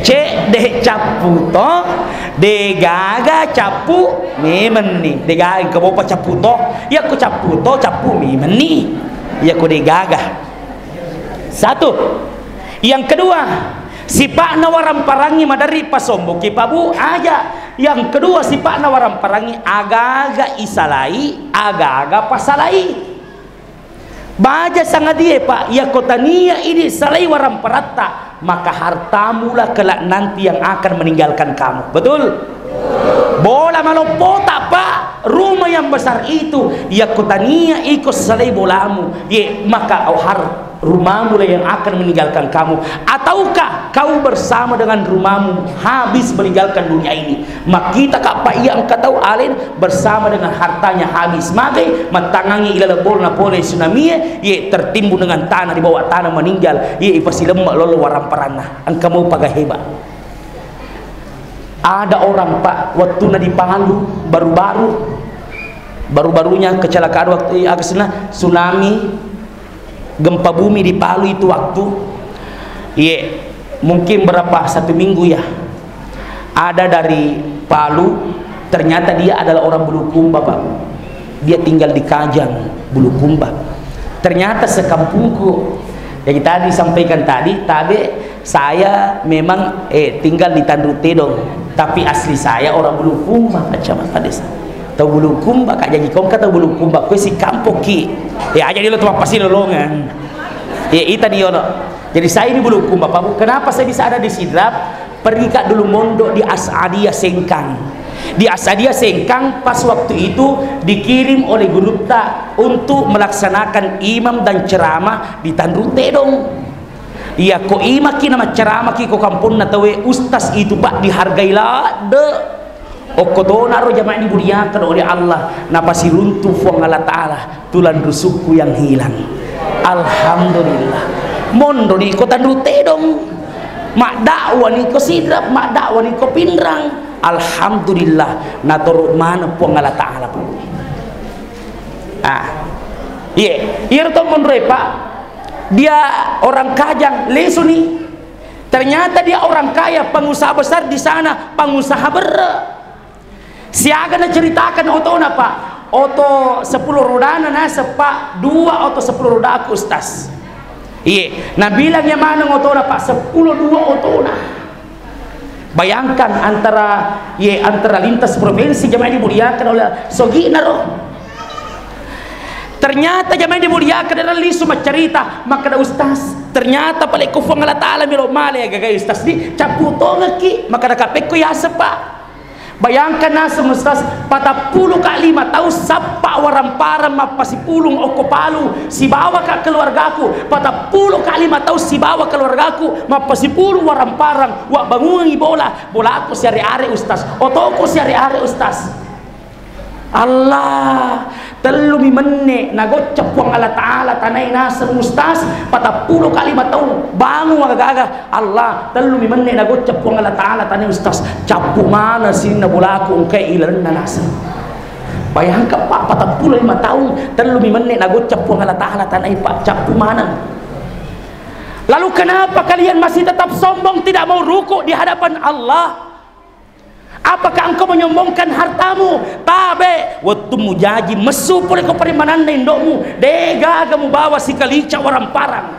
céddé cappu to, dégaga cappu mémenni. Dégaga engka mopa cappu to, iyakko cappu to, cappu mémenni. Iyakko dégaga. Satu. Yang kedua, sipa'na waramparangngi maderri pasombokki, Pak, Bu, aja. Yang kedua, sipa'na waramparangngi aga-aga isalai, aga-aga pasalai. Baja sangadie, Pak, yakko tania idi salai waramparatta, maka hartamulah kelak nanti yang akan meninggalkan kamu. Betul? Bola maloppota, Pak, rumah yang besar itu, yakko tania iko salai bolamu, ye, maka au har-, rumamulah yang akan meninggalkan kamu. Ataukah kau bersama dengan rumamu habis meninggalkan dunia ini? Makkita ka, Pak, iya engka tau alena bersama dengan hartanya habis. Magai? Mattangangngi ilaleng bolana pole tsunamie, ye tertimbun dengan tanah, di bawah tanah meninggal, ye ipasilemma lolo waramparanna. Engka mopa aga heba. Ada orang, Pak, wattuna di Palu, baru-baru, baru-barunya kecelakaan waktu, eh, agasna tsunami, gempa bumi di Palu itu waktu, ye, mungkin berapa, satu minggu ya, ada dari Palu, ternyata dia adalah orang Bulukumba, Pak. Dia tinggal di Kajang, Bulukumba. Ternyata sekampungku. Jadi tadi sampaikan tadi, tabe saya memang, eh, tinggal di Tanru Tedong, tapi asli saya orang Bulukumba, kacamata desa. Tau Bulukumba, Kak, jaji kongka tau Bulukumba, kue si kampokki. Ya, aja dilo tu apa sih lolongan. Ya, ita diono. Jadi saya ini Bulukumba, Pak, Bu. Kenapa saya bisa ada di Sidrap? Pergi, Kak, dulu mondok di As'adiyah Sengkang. Di As'adiyah Sengkang, pas waktu itu dikirim oleh gurutta untuk melaksanakan imam dan ceramah di Tanru Tedong. Iya, ko imaki na macceramaki ko kamponna tauwe, ustaz itu, Pak, dihargai ladde. Okko tona ro jamaah dimuliakan oleh Allah, napasiruntu Puang Allah Ta'ala tulang rusukku yang hilang. Alhamdulillah. Monro ni ko Tanru Tedong. Maddakwa ni ko Sidrap, maddakwa ni ko Pinrang. Alhamdulillah, natoro maneng Puang Allah Ta'ala, Pak. Ah. Iye, iyaro to monroe, Pak. Dia orang Kajang, lesuni. Ternyata dia orang kaya, pengusaha besar di sana, pengusaha berre. Siaga naceritakan otona, Pak. Oto sepuluh rodana naseng, Pak, dua oto sepuluh rodaku, Ustaz. Iye, nabilang iya maneng otona, Pak, sepuluh dua otona. Bayangkan antara, ye, antara lintas provinsi, jamaah dimuliakan oleh, sogi'na ro. Ternyata jamaah dimuliakan, era lisu maccarita, makkeda, "Ustaz, ternyata pale ko Puang Allah Ta'ala melo male, gagai Ustaz di, cappu tongekki." Makkeda, "Kapekko yaseng, Pak." Bayangkan naseng, Ustaz, patappulo ka lima taung sappa waramparang mappasipulung okko Palu sibawa ka keluargaku, patappulo ka lima taung sibawa keluargaku mappasipulung waramparang, wabbangungi bola, bolaku siare-are, Ustaz, otoko siare-are, Ustaz. Allah, tellumi menne nagocca Puang Allah Ta'ala tanai naseng, Ustaz, patappulo ka lima taung bangung aga-aga. Allah, tellumi menne nagocca Puang Allah Ta'ala tanai, Ustaz, cappu maneng sininna bolaku engkai ilalenna naseng. Bayangkan, Pak, patappulo lima taung, tellumi menne nagocca Puang Allah Ta'ala tanai, Pak, cappu maneng. Lalu kenapa kalian masih tetap sombong, tidak mau ruku di hadapan Allah? Apakah engkau menyombongkan hartamu? Tabe, wettummu jaji messu pole ko paremananna indo'mu, de gaga mubawa sikalica waramparang.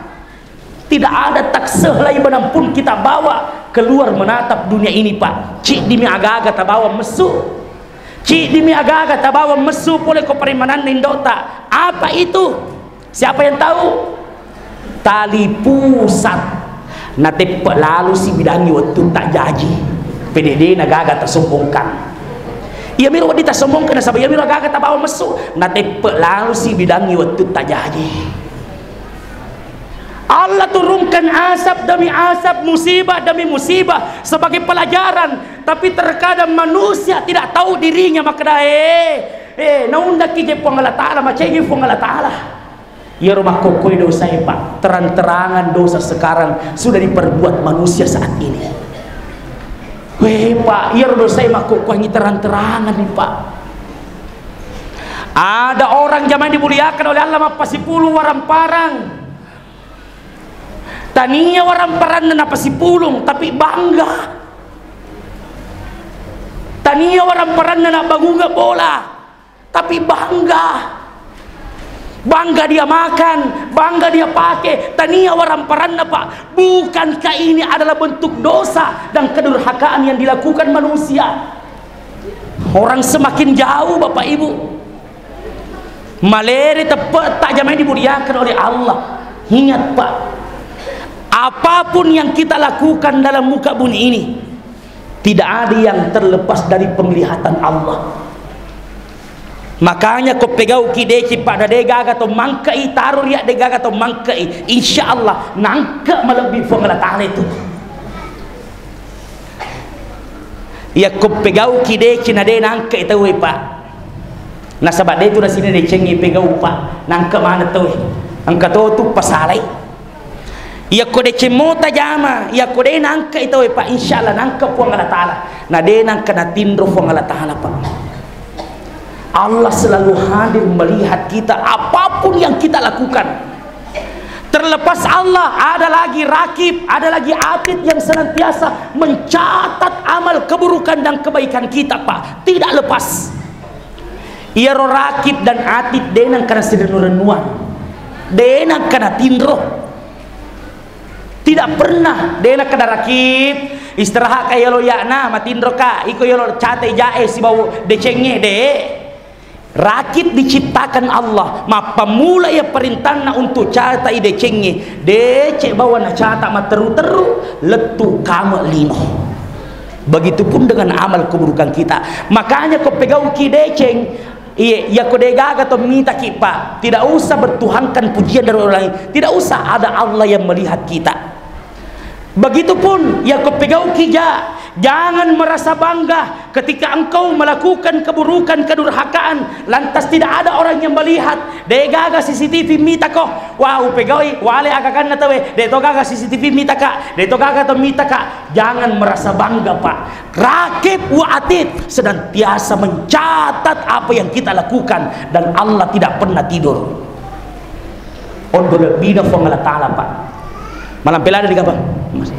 Tidak ada takseh laibanan pun kita bawa keluar menatap dunia ini, Pak. Ciddimi aga-aga tabawa messu. Ciddimi aga-aga tabawa messu pole ko paremananna indo'ta. Apa itu? Siapa yang tahu? Tali pusat. Nateppe lalu si bidangi wettutta jaji. Pede de na gaga tasombongkan. Iyamiro wedding tasombongkan, nasaba iyamiro gaga tabawa messu. Nateppe lalu si bidangi wettutta jaji. Allah turunkan asap demi asap, musibah demi musibah sebagai pelajaran. Tapi terkadang manusia tidak tahu dirinya, makkeda, eh, eh, naundakki je Puang Allah Ta'ala, macengi Puang Allah Ta'ala. Iyaro makkokkoe dosae, Pak, terang-terangan dosa sekarang sudah diperbuat manusia saat ini. Weh, Pak, iyaro dosae makkokkoe terang-terangan nih, Pak. Ada orang jamaah dimuliakan oleh Allah, mappasipulung waramparang. Tania waramparanna napasipulung, tapi bangga. Tania waramparanna nabbangunga bola, tapi bangga. Bangga dia makan, bangga dia pakai, tania waramparanna, Pak. Bukankah ini adalah bentuk dosa dan kedurhakaan yang dilakukan manusia? Orang semakin jauh, Bapak Ibu. Malere teppe' tajamai dimuliakan oleh Allah. Ingat, Pak, apapun yang kita lakukan dalam muka bumi ini, tidak ada yang terlepas dari penglihatan Allah. Makanya ko pegauki deceng, Pak, na de gaga to mangke'i, taro ria de gaga to mangke'i, insya Allah nangke malebbi Puang Allah Ta'ala itu. Yakko pegauki deceng na de nangke tauwe, Pak. Nasaba de tu nasini decengnge pegau, Pak. Nangke maneng tauwe. Engka to tu pasalai. Yakko deceng mo tajama, yakko de nangke tauwe, Pak, insya Allah nangke Puang Allah Ta'ala. Na de nangke natinro Puang Allah Ta'ala, Pak. Allah selalu hadir melihat kita apapun yang kita lakukan. Terlepas Allah, ada lagi Rakib, ada lagi Atid yang senantiasa mencatat amal keburukan dan kebaikan kita, Pak. Tidak lepas. Iyaro Rakib dan Atid de nangka nasirennu-rennuang. De nangka natinro. Tidak pernah de nakkeda Rakib, "Istirahat ka yolo ya'na, matinro ka, iko yolo catai ja'e sibawa decengnge." De. Rakib diciptakan Allah, mappammula iya parintanna untuk catai decengnge, deceng bawa nacata matteru-teru, lettu kame lino. Begitupun dengan amal keburukan kita. Makanya ko pegauki deceng, iye, yakko de gaga to mitaki, Pak, tidak usah bertuhankan pujian dari orang lain, tidak usah, ada Allah yang melihat kita. Begitupun yakko pegauki ja, jangan merasa bangga ketika engkau melakukan keburukan, kedurhakaan, lantas tidak ada orang yang melihat. De gaga C C T V mitako, wah, upegaui, wale agaganna tawe, de to gaga C C T V mitaka, de to gaga to mitaka. Jangan merasa bangga, Pak. Rakib wa Atid senantiasa mencatat apa yang kita lakukan dan Allah tidak pernah tidur. Ondo lebbina Puang Allah Ta'ala, Pak. Malampe lada di kapang? Mas-,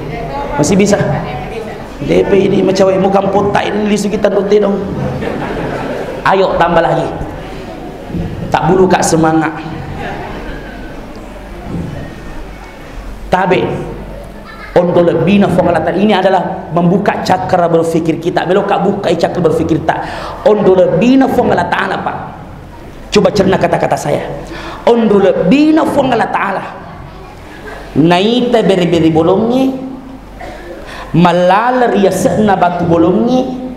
masih bisa. Depe ini macawe muka potta ini lisu kita rute dong. Ayo tambah lagi. Tak bulu kak semangat. Tabe. Ondo lebbina Puang Allah Ta'ala. Ini adalah membuka cakra berpikir kita. Belok kak buka cakra berpikir tak. Ondo lebbina Puang Allah Ta'ala, Pak. Coba cerna kata-kata saya. Ondo lebbina Puang Allah Ta'ala. Naita beri-beri bolongnge, mallala riase'na batu bolongnge,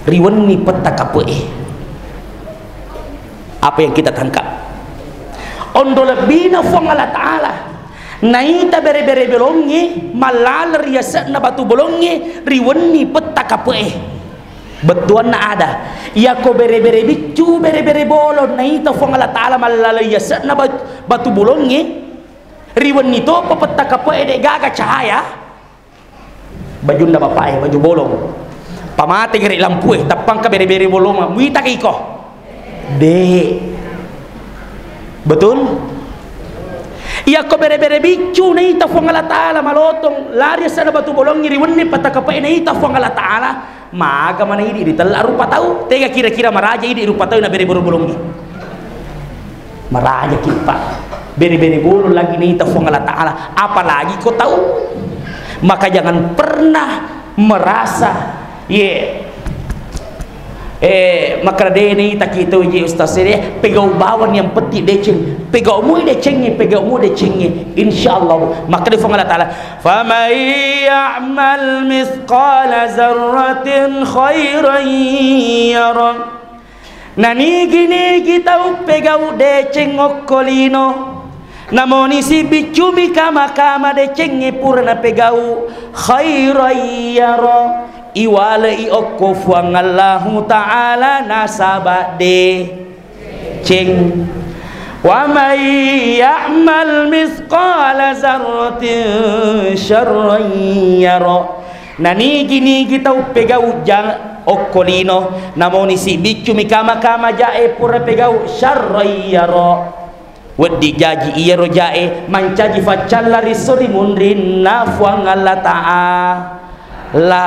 Ri wenni petta kape'e. Apa yang kita tangkap? Onro lebbina Fuang Allah Ta'ala. Naita bere-bere bolongnge, mallaleng ri yase'na batu bolongnge, ri wenni petta kape'e. Bettuanna ada. Iyako bere-bere biccu, bere-bere bolong, naita Fuang Allah Ta'ala mallaleng yase'na bat-, batu bolongnge, ri wenni topa petta kape'e, de' gaga cahaya. Bajunna bapa'e, baju bolong. Pamate gere lampue, tappangka bere-bere bolong, muita ke iko? De'. Betul? Iyako bere-bere biccu naita Fuang Allah Ta'ala malotong, lari yase'na batu bolongnge, ri wenni petta kape'e naita Fuang Allah Ta'ala, maga mana idi' ritella rupa tau? Tega kira-kira maraja idi' rupa tau na bere-bere bolongnge? Marajaki, Pak. Bere-bere bolong lagi naita Fuang Allah Ta'ala, apalagi ko tau. Maka jangan pernah merasa, ye, eh, makkeda de' naitaki to je ustaz, de', pegau bawang, yang penting deceng. Pegau mui decengnge, pegau mui decengnge. Insya Allah. Makkeda Fuang Allah Ta'ala, "Faman ya'mal mithqala dzarratin khairan yarah." Nanigi-nigi tau pegau deceng okko lino, namoni sibiccumi kama-kama decengnge pura napegau, khairan yara, iwale'i okko Fuang Allahu Ta'ala nasaba deceng. Wa may ya'mal mithqala dzarratin syarran yara. Nanigi-nigi tau pegau ja-, okko lino, namoni sibiccumi kama-kama jae pura pegau, syarran yara. Wedding jaji iyaro jae mancaji faccalla ri esso ri munrinna Fuang Allah Ta'ala.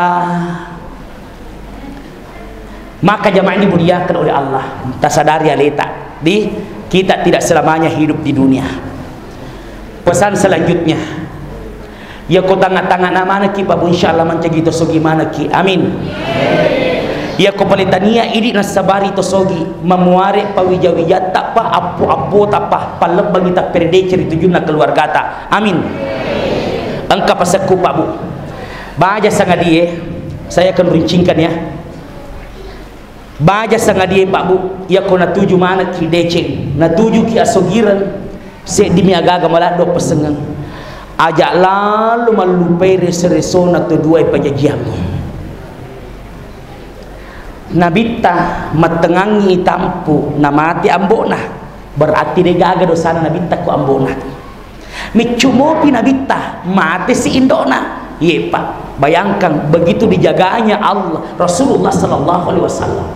Maka jamaah ini dimuliakan oleh Allah, tasadari aleta, di, kita tidak selamanya hidup di dunia. Pesan selanjutnya, iyako tangnga-tangnga manekki, Pak Bu, insyaallah mancaji to sogi manekki. Amin. Iyako pale tania idi nassabari to sogi, mamuare pawija-wijatta, Pak, appo-appota, Pak, pallebbangi tapperedece ri tujunna keluargata. Amin. Engka pasekku, Pak Bu. Baja sangadie, saya akan rincingkan ya. Baja sangadie, Pak Bu, iyako natuju manekki deceng, natujuki asogireng, seddimi agaga maladdo pesengeng. Aja lalo mallupai reso-resona to duae pajajiammu. Nabitta mattengangngi tampu namate ambo'na, berarti de gaga dosana Nabitta ko ambo'na. Miccu mopi Nabitta, mate si indo'na. Ye, Pak, bayangkan begitu dijaganya Allah, Rasulullah sallallahu alaihi wasallam.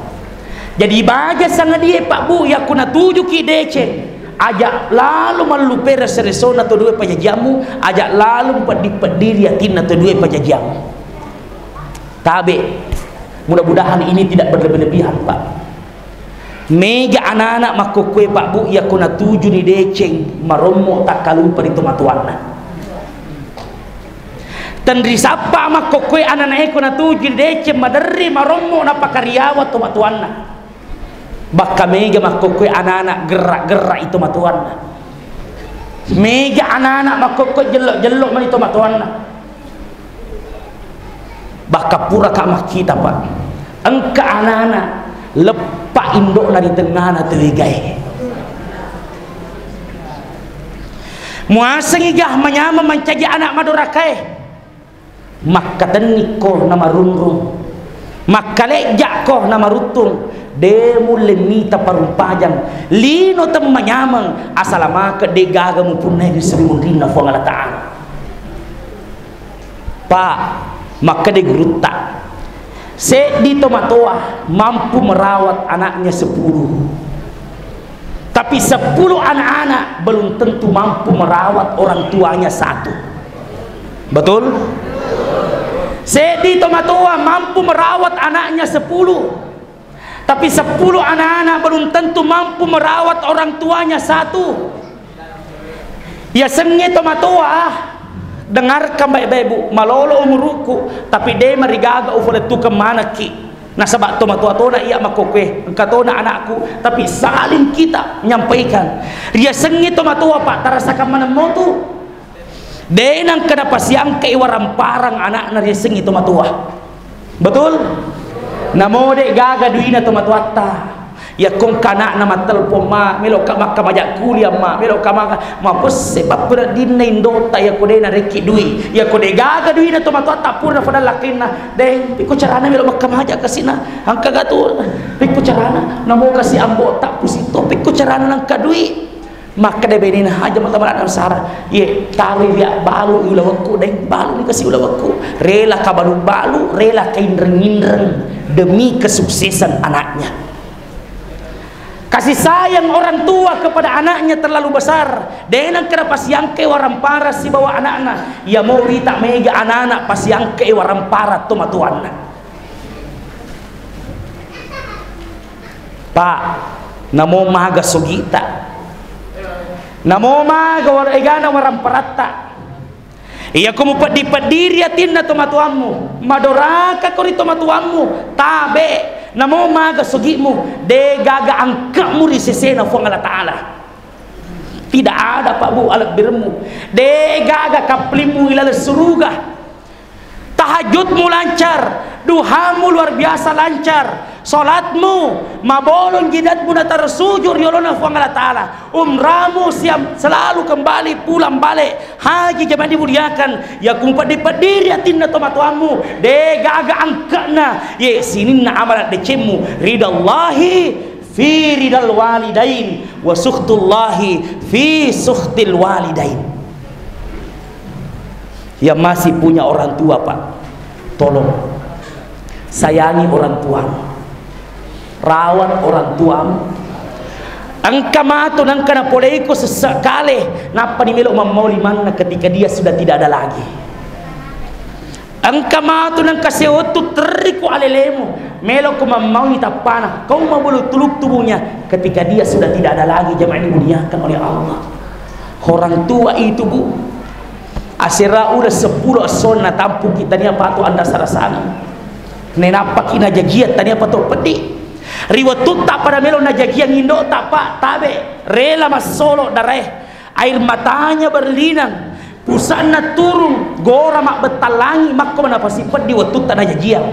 Jadi baja sangadie, Pak Bu, yakko natujuki deceng, aja lalo mallupai reso-resona to duae pajajiammu, aja lalo peddi-peddi ri atinna to duae pajajiammu. Tabe, mudah-mudahan ini tidak berlebih-lebihan, Pak. Mega anak-anak makkokkoe, Pak Bu, yakko natujuni deceng, marommo takkalupa ri tomatoanna. Tenrisappa makkokkoe anak-anak e ko natujuni deceng, maderri marommo napakariawa tomatoanna. Bakka mega makkokkoe anak-anak gerra-gerra i tomatoanna. Mega anak-anak makkokkoe jello-jello mani tomatoanna. Bakka puraka makkita, Pak. Engka anana leppa indo'na ri tengngana tau egae. Muasengi ga manyameng mancaji anak madorakae. Makkatennikko namarunrung. Makkalejjakko namaruttung. De mulle mita parumpajang. Lino temmanyameng, asala make de gaga mupunnai ri seri munrinna Fuang Allah Ta'ala. Pak, makkeda gurutta, seddi tomatoa mampu merawat anaknya sepuluh. Tapi sepuluh anak-anak belum tentu mampu merawat orang tuanya satu. Betul? Seddi tomatoa mampu merawat anaknya sepuluh. Tapi sepuluh anak-anak belum tentu mampu merawat orang tuanya satu. Yasengnge tomatoa, dengarkan baik-baik, Bu, malolo umurukku, tapi de marigaga ufalettukeng manekki. Nasaba tomatoa tona iya makkokkoe, engka tona anakku, tapi saling kita nyampaikan. Riasengnge tomatoa, Pak, tarasakan maneng motu. De nengka napasiangkai waramparang anakna riasengngi tomatoa. Betul? Namo de' gaga duina tomatoatta. Yakko engka ana'na mattelpon, "Ma, melo'ka makkamaja kuliah, Ma, melo'ka maka," mapesse pappereddinna indo'ta yakko de' narekki dui. Yakko de' gaga duina tomatoatta pura nafadang lakkainna, "Deng, pekko carana melo makkamaja kasina? Engka gatu, pekko carana?" Namo kasi ambo'ta pusitto, "Pekko carana nengka dui?" Makkeda benena, "Haja mata malana sara. Ye, taro ria balu ulawekku, Deng, balu ni kasi ulawekku." Rela kabalu-balu, rela kainreng-inreng demi kesuksesan anaknya. Kasih sayang orang tua kepada anaknya terlalu besar. Dena kena pasiangke warampara sibawa anakna. Ya mau rita mega anak-anak pasiangke warampara tomatoanna. Pak, namo maga sogita. Namo maga war-, egana waramparatta. Iyako mupeddi-peddiri atinna tomatoammu, madorakako ri tomatoammu, tabe, namo maga sogimu, de gaga angkemu ri sesena Puang Allah Ta'ala. Tidak ada, Pak Bu, alebbiremmu. De gaga kaplimmu ilaleng suruga. Tahajudmu lancar, duhamu luar biasa lancar, salatmu mabolong, jidatmu natarsuju ri olona Puang Allah Ta'ala, umramu siap selalu kembali pulang balik, haji, jamaah dimuliakan, ya ku peddi-peddiri atinna tomatoammu, de gaga angka'na, ye sininna amalan decemmu, ridallahi fi ridal walidain, wa sukhtullahi fi sukhtil walidain. Yang masih punya orang tua, Pak, tolong sayangi orang tuamu, rawat orang tuamu. Engka matu nengka napoleiko sesse kale, nappa ni melo mammauli manna ketika dia sudah tidak ada lagi. Engka matu nengka sewettu terriku alelemu, meloko mammaui tappana, kau mabulu tuluk tubuhnya ketika dia sudah tidak ada lagi, jamaah dimuliakan oleh Allah. Orang tua itu, Bu, asera uleng seppulo essonna tampuki tania pato anda sarasana. Nenappaki najajiang tania pato peddi. Ri wettutta pada melo najajiang indo'ta, Pak, tabe, rela massolo darae. Air matanya berlinang, pusa'na turung, gora mabbettang langi, makko manapasi peddi wettutta najajiang.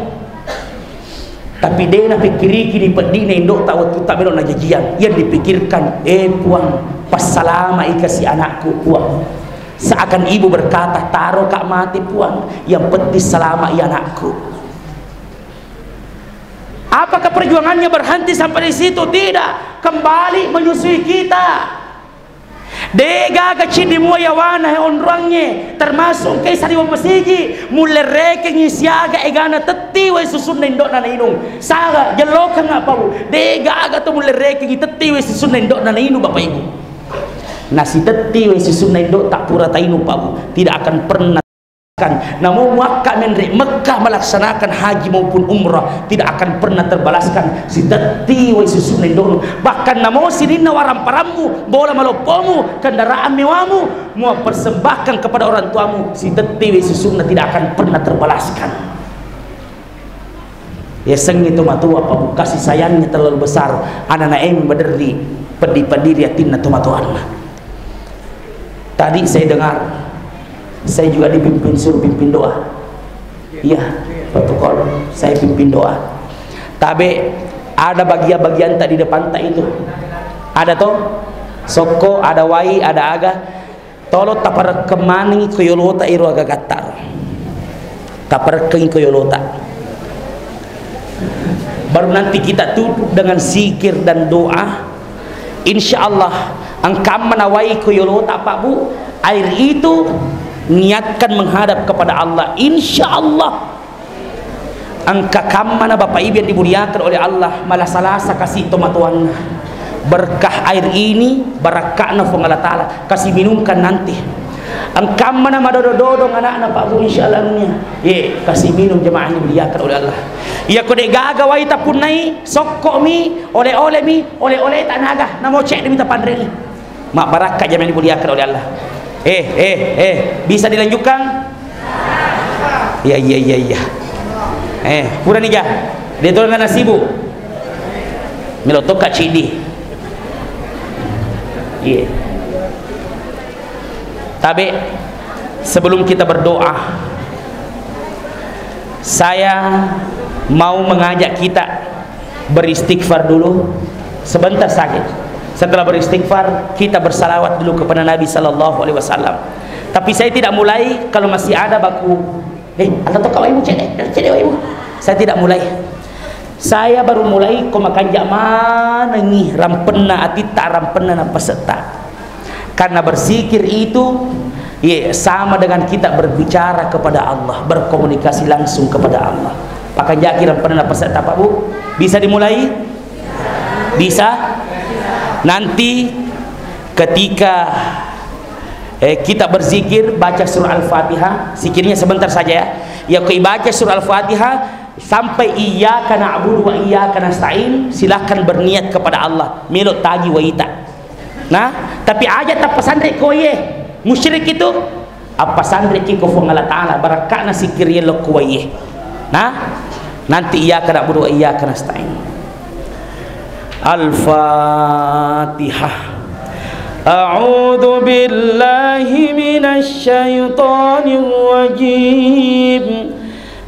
Tapi de napikkiriki ni peddina indo'ta wettutta melo najajiang. Yang dipikirkan, "Eh, Puang, passalama'i kasi anakku, Puang." Seakan ibu berkata, "Taro ka mati, Puang, yang penting salama'i anakku." Apakah perjuangannya berhenti sampai di situ? Tidak. Kembali menyusui kita. De gaga ciddi mua yawana he onroangnge, termasuk engkai sariwang masigi, mulle rekengngi siaga egana tetti wae susunna indo'na nainung. Saga, jellokang apa, Bu? De gaga to mulle rekengngi tetti wae susunna indo'na nainung, Bapak Ibu. Nasitetti wae susunna indo'ta pura tainung, Pak Bu, tidak akan pernah. Namo muakka menre Mekkah melaksanakan haji maupun umrah, tidak akan pernah terbalaskan sitetti wai susunna indo'nu. Bahkan namo sininna waramparammu, bola maloppomu, kendaraan mewamu, mua persembahkan kepada orang tuamu, sitetti wai susunna tidak akan pernah terbalaskan. Yasengnge tomatoa, Pak Bu, kasih sayangnya terlalu besar. Anana emi maderri, peddi-peddiri atinna tomatoanna. Tadi saya dengar, saya juga dipimpin, suruh pimpin doa. Iya, protokol, saya pimpin doa. Tabe, ada bagian-bagian tadi depan tak itu. Ada toh? Sokko, ada wai, ada aga. Tolo taparekkeng manengngi ko yolota iro agagatta ro. Taparekkengngi ko yolota. Baru nanti kita tutup dengan zikir dan doa. Insya Allah, engkamma nawai ko yolota, Pak Bu, air itu niatkan menghadap kepada Allah. Insya Allah. Engka kammana Bapak Ibu yang dimuliakan oleh Allah, malasa-lasa kasi tomatoanna. Berkah air ini, barakka'na Puang Allah Ta'ala, kasi minumkan nanti. Engkammana madodo-dodong anakna, Pak Bu, insya Allah, anunya. Ye, kasi minum jemaah yang dimuliakan oleh Allah. Iya ko de gaga wai tapunnai, sokko mi, oleh-oleh mi, oleh-oleh tanaga, namo cek demi tapanreni. Mabbarakka jamaah dimuliakan oleh Allah. Eh, eh, eh, bisa dilanjutkan? Iya, iya, iya, iya. Eh, purani ja. Dia tolong nasibu. Melo tokka cidi. Iya. Tabe, sebelum kita berdoa, saya mau mengajak kita beristighfar dulu sebentar saja. Setelah beristighfar, kita bersalawat dulu kepada Nabi sallallahu alaihi wasallam. Tapi saya tidak mulai kalau masih ada baku, "Eh, Allah to kawaimu cede, cede waimu." Saya tidak mulai. Saya baru mulai ko makanja manengi rampenna atitta, rampenna nappasetta. Karena berzikir itu, ye, sama dengan kita berbicara kepada Allah, berkomunikasi langsung kepada Allah. Pakanjaki rampenna nappasetta, Pak, Bu. Bisa dimulai? Bisa? Nanti ketika, eh, kita berzikir, baca surah Al-Fatihah, zikirnya sebentar saja ya. Ya, ko ibaca surah Al-Fatihah, sampai iyyaka na'budu wa iyyaka nasta'in, silahkan berniat kepada Allah, melo tagi waita. Nah, tapi aja tappasanre ko iye, musyrik itu, appasanre ki ko Fuang Allah Ta'ala, barakka'na sikkiri lokko waiye. Nah, nanti iyyaka na'budu wa iyyaka nasta'in. Al-Fatihah. A'udzu billahi minasy syaithanir rajim.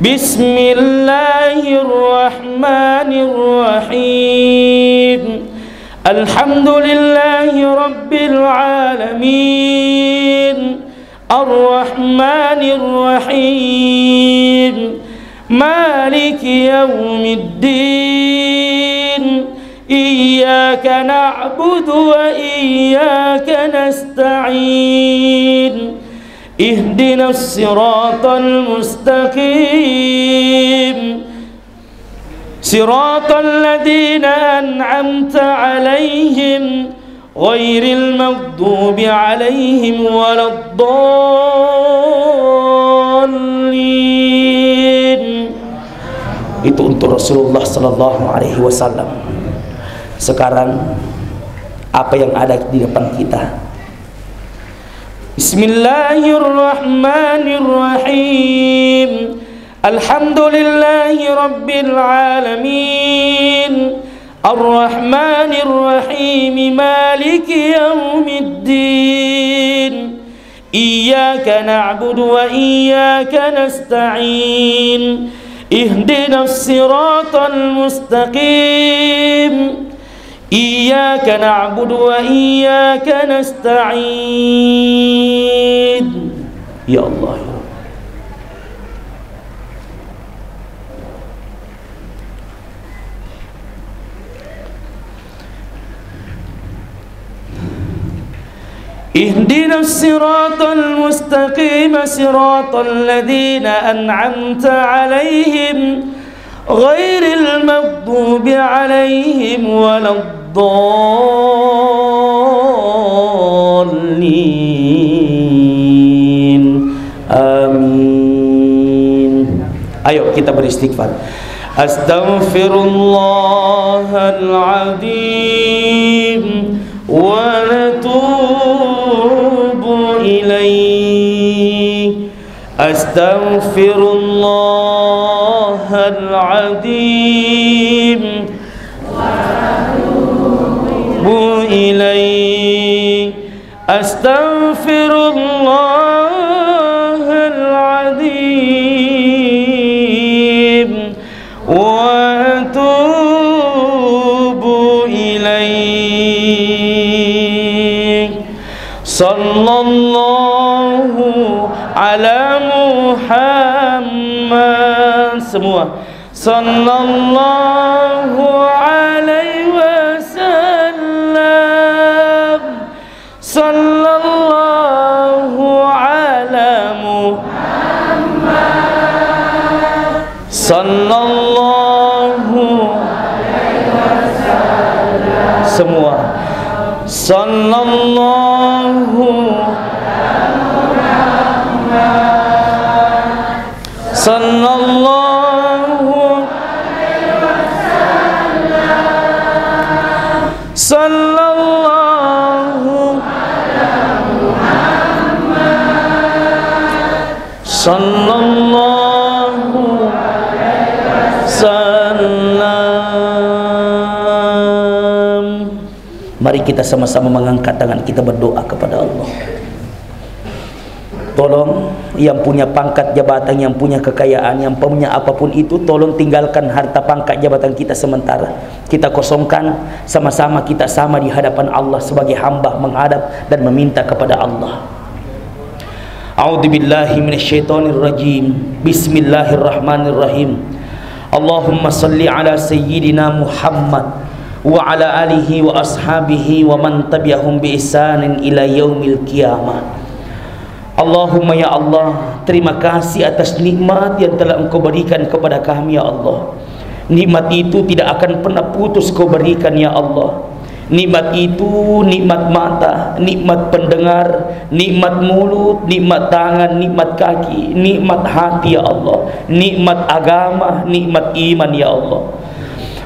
Bismillahirrahmanirrahim. Alhamdulillahi rabbil alamin. Arrahmanirrahim. Maliki yaumiddin. Iyyaka na'budu wa iyyaka nasta'in. Ihdinas siratal mustaqim. Siratal ladzina an'amta 'alaihim ghairil maghdubi 'alaihim waladdallin. Itu untuk Rasulullah sallallahu alaihi wasallam. Sekarang, apa yang ada di depan kita? Bismillahirrahmanirrahim. Alhamdulillahi rabbil alamin. Arrahmanir rahim. Maliki yaumiddin. Iyyaka na'budu wa iyyaka nasta'in. Ihdinas siratal mustaqim. Iyyaka na'budu wa iyyaka nasta'in. Ya Allah, ya Rabb. Ihdinas siratal mustaqim, siratal ladzina an'amta 'alaihim ghairil maghdubi 'alaihim waladdallin. Amin. Ayo kita beristighfar. Astaghfirullahal azim wa atubu ilaih. Astaghfirullahal azim. Wa atubu ilaih. Astaghfirullahal azim. Wa atubu ilaih. Sallallahu ala Muhammad. Semua. Sallallahu alaihi wasallam. Sallallahu ala Muhammad. Sallallahu. Semua. Sallallahu. Sallallahu. Sallallahu. Sallallahu. Sallam. Mari kita sama-sama mengangkat tangan kita, berdoa kepada Allah. Tolong, yang punya pangkat jabatan, yang punya kekayaan, yang punya apapun itu, tolong tinggalkan harta pangkat jabatan kita sementara. Kita kosongkan, sama-sama kita sama di hadapan Allah sebagai hamba menghadap dan meminta kepada Allah. A'udzubillahi minasyaitonirrajim. Bismillahirrahmanirrahim. Allahumma salli ala sayyidina Muhammad wa ala alihi wa ashabihi wa man tabi'ahum bi ihsanin ila yaumil qiyamah. Allahumma, ya Allah, terima kasih atas nikmat yang telah Engkau berikan kepada kami, ya Allah. Nikmat itu tidak akan pernah putus Kau berikan, ya Allah. Nikmat itu, nikmat mata, nikmat pendengar, nikmat mulut, nikmat tangan, nikmat kaki, nikmat hati, ya Allah, nikmat agama, nikmat iman, ya Allah.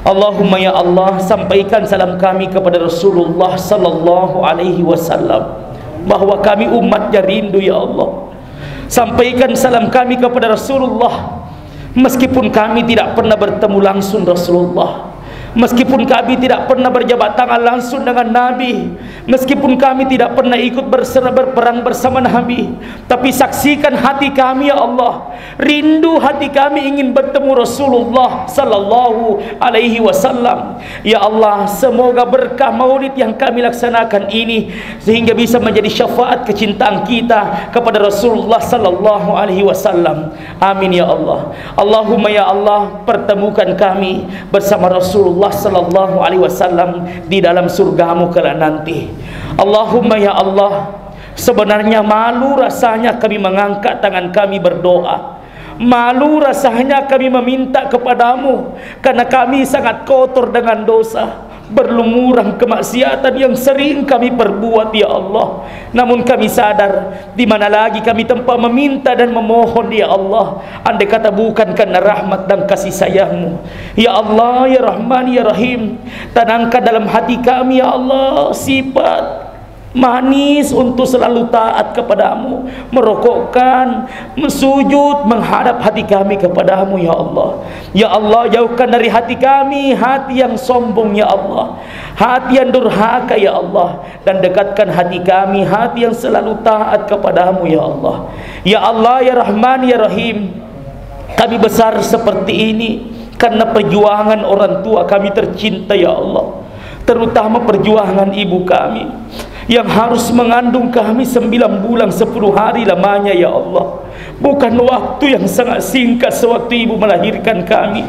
Allahumma, ya Allah, sampaikan salam kami kepada Rasulullah sallallahu alaihi wasallam, bahwa kami umatnya rindu, ya Allah. Sampaikan salam kami kepada Rasulullah, meskipun kami tidak pernah bertemu langsung Rasulullah, meskipun kami tidak pernah berjabat tangan langsung dengan Nabi, meskipun kami tidak pernah ikut berser-, berperang bersama Nabi, tapi saksikan hati kami, ya Allah. Rindu hati kami ingin bertemu Rasulullah sallallahu alaihi wasallam. Ya Allah, semoga berkah maulid yang kami laksanakan ini sehingga bisa menjadi syafaat kecintaan kita kepada Rasulullah sallallahu alaihi wasallam. Amin, ya Allah. Allahumma, ya Allah, pertemukan kami bersama Rasulullah sallallahu alaihi wasallam di dalam surgamu kelak nanti. Allahumma, ya Allah, sebenarnya malu rasanya kami mengangkat tangan kami berdoa. Malu rasanya kami meminta kepada-Mu, karena kami sangat kotor dengan dosa, berlumuran kemaksiatan yang sering kami perbuat, ya Allah. Namun kami sadar, di mana lagi kami tempat meminta dan memohon, ya Allah, andai kata bukan karena rahmat dan kasih sayang-Mu. Ya Allah, ya Rahman, ya Rahim, tanamkan dalam hati kami, ya Allah, sifat manis untuk selalu taat kepada-Mu, merokokkan, sujud, menghadap hati kami kepada-Mu, ya Allah. Ya Allah, jauhkan dari hati kami hati yang sombong, ya Allah, hati yang durhaka, ya Allah, dan dekatkan hati kami hati yang selalu taat kepada-Mu, ya Allah. Ya Allah, ya Rahman, ya Rahim, kami besar seperti ini karena perjuangan orang tua kami tercinta, ya Allah. Terutama perjuangan ibu kami yang harus mengandung kami sembilan bulan sepuluh hari lamanya, ya Allah. Bukan waktu yang sangat singkat sewaktu ibu melahirkan kami.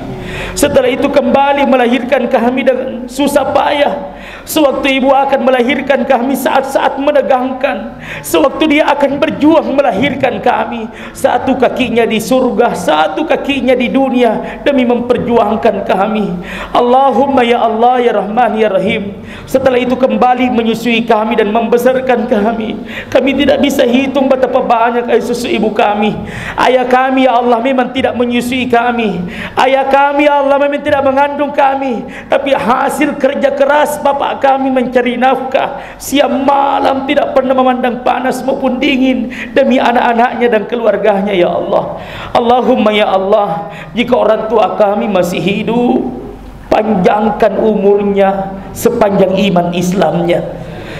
Setelah itu kembali melahirkan kami dengan susah payah. Sewaktu ibu akan melahirkan kami saat-saat menegangkan. Sewaktu dia akan berjuang melahirkan kami. Satu kakinya di surga, satu kakinya di dunia demi memperjuangkan kami. Allahumma, ya Allah, ya Rahman, ya Rahim. Setelah itu kembali menyusui kami dan membesarkan kami. Kami tidak bisa hitung betapa banyak air susu ibu kami. Ayah kami, ya Allah, memang tidak menyusui kami. Ayah kami, ya Allah, memang tidak mengandung kami. Tapi hasil kerja keras bapak kami mencari nafkah. Siang malam tidak pernah memandang panas maupun dingin demi anak-anaknya dan keluarganya, ya Allah. Allahumma, ya Allah, jika orang tua kami masih hidup, panjangkan umurnya sepanjang iman Islamnya.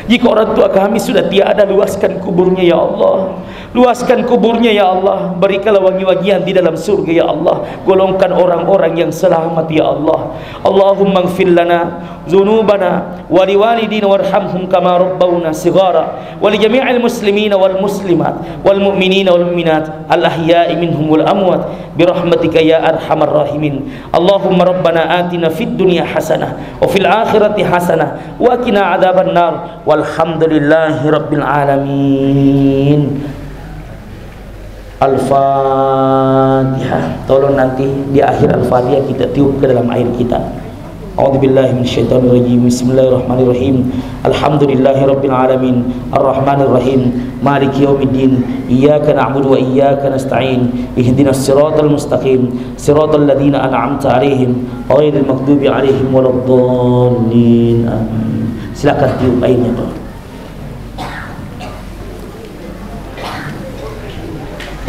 Jika orang tua kami sudah tiada, luaskan kuburnya, ya Allah. Luaskan kuburnya, ya Allah. Berikanlah wangi-wangian di dalam surga, ya Allah. Golongkan orang-orang yang selamat, ya Allah. Allahumma ighfir lana dzunubana wa liwalidina warhamhum kama rabbawna shighara, wa li jami'il muslimina wal muslimat, wal mu'minina wal mu'minat, al ahya'i minhum wal amwat, bi rahmatika ya arhamar rahimin. Allahumma rabbana atina fid dunya hasanah, wa fil akhirati hasanah, wa qina adzabannar. Walhamdulillahi rabbil alamin. Al-Fatihah. Tolong nanti di akhir Al-Fatihah kita tiup ke dalam air kita. A'udzubillahi minasyaitonirrajim. Bismillahirrahmanirrahim. Alhamdulillahi rabbil alamin. Arrahmanirrahim. Maliki yaumiddin. Iyyaka na'budu wa iyyaka nasta'in. Ihdinas siratal mustaqim. Siratal ladzina an'amta 'alaihim, ghairil maghdubi 'alaihim waladdallin. Amin. Silakan tiup airnya, Pak.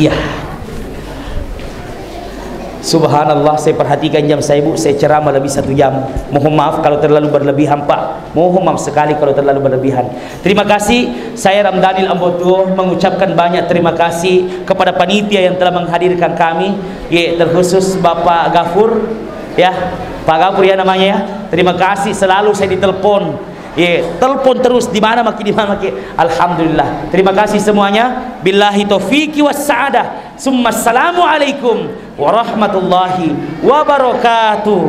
Iya. Subhanallah, saya perhatikan jam saya, Bu, saya ceramah lebih satu jam. Mohon maaf kalau terlalu berlebihan, Pak. Mohon maaf sekali kalau terlalu berlebihan. Terima kasih, saya Ramdanil Ambotuo mengucapkan banyak terima kasih kepada panitia yang telah menghadirkan kami, ya, terkhusus Bapak Gafur, ya, Pak Gafur ya namanya ya. Terima kasih, selalu saya ditelepon. Ya, telepon terus, "Di mana maki, di mana maki?" Alhamdulillah. Terima kasih semuanya. Billahi taufiqi was sa'adah. Summa assalamualaikum warahmatullahi wabarakatuh.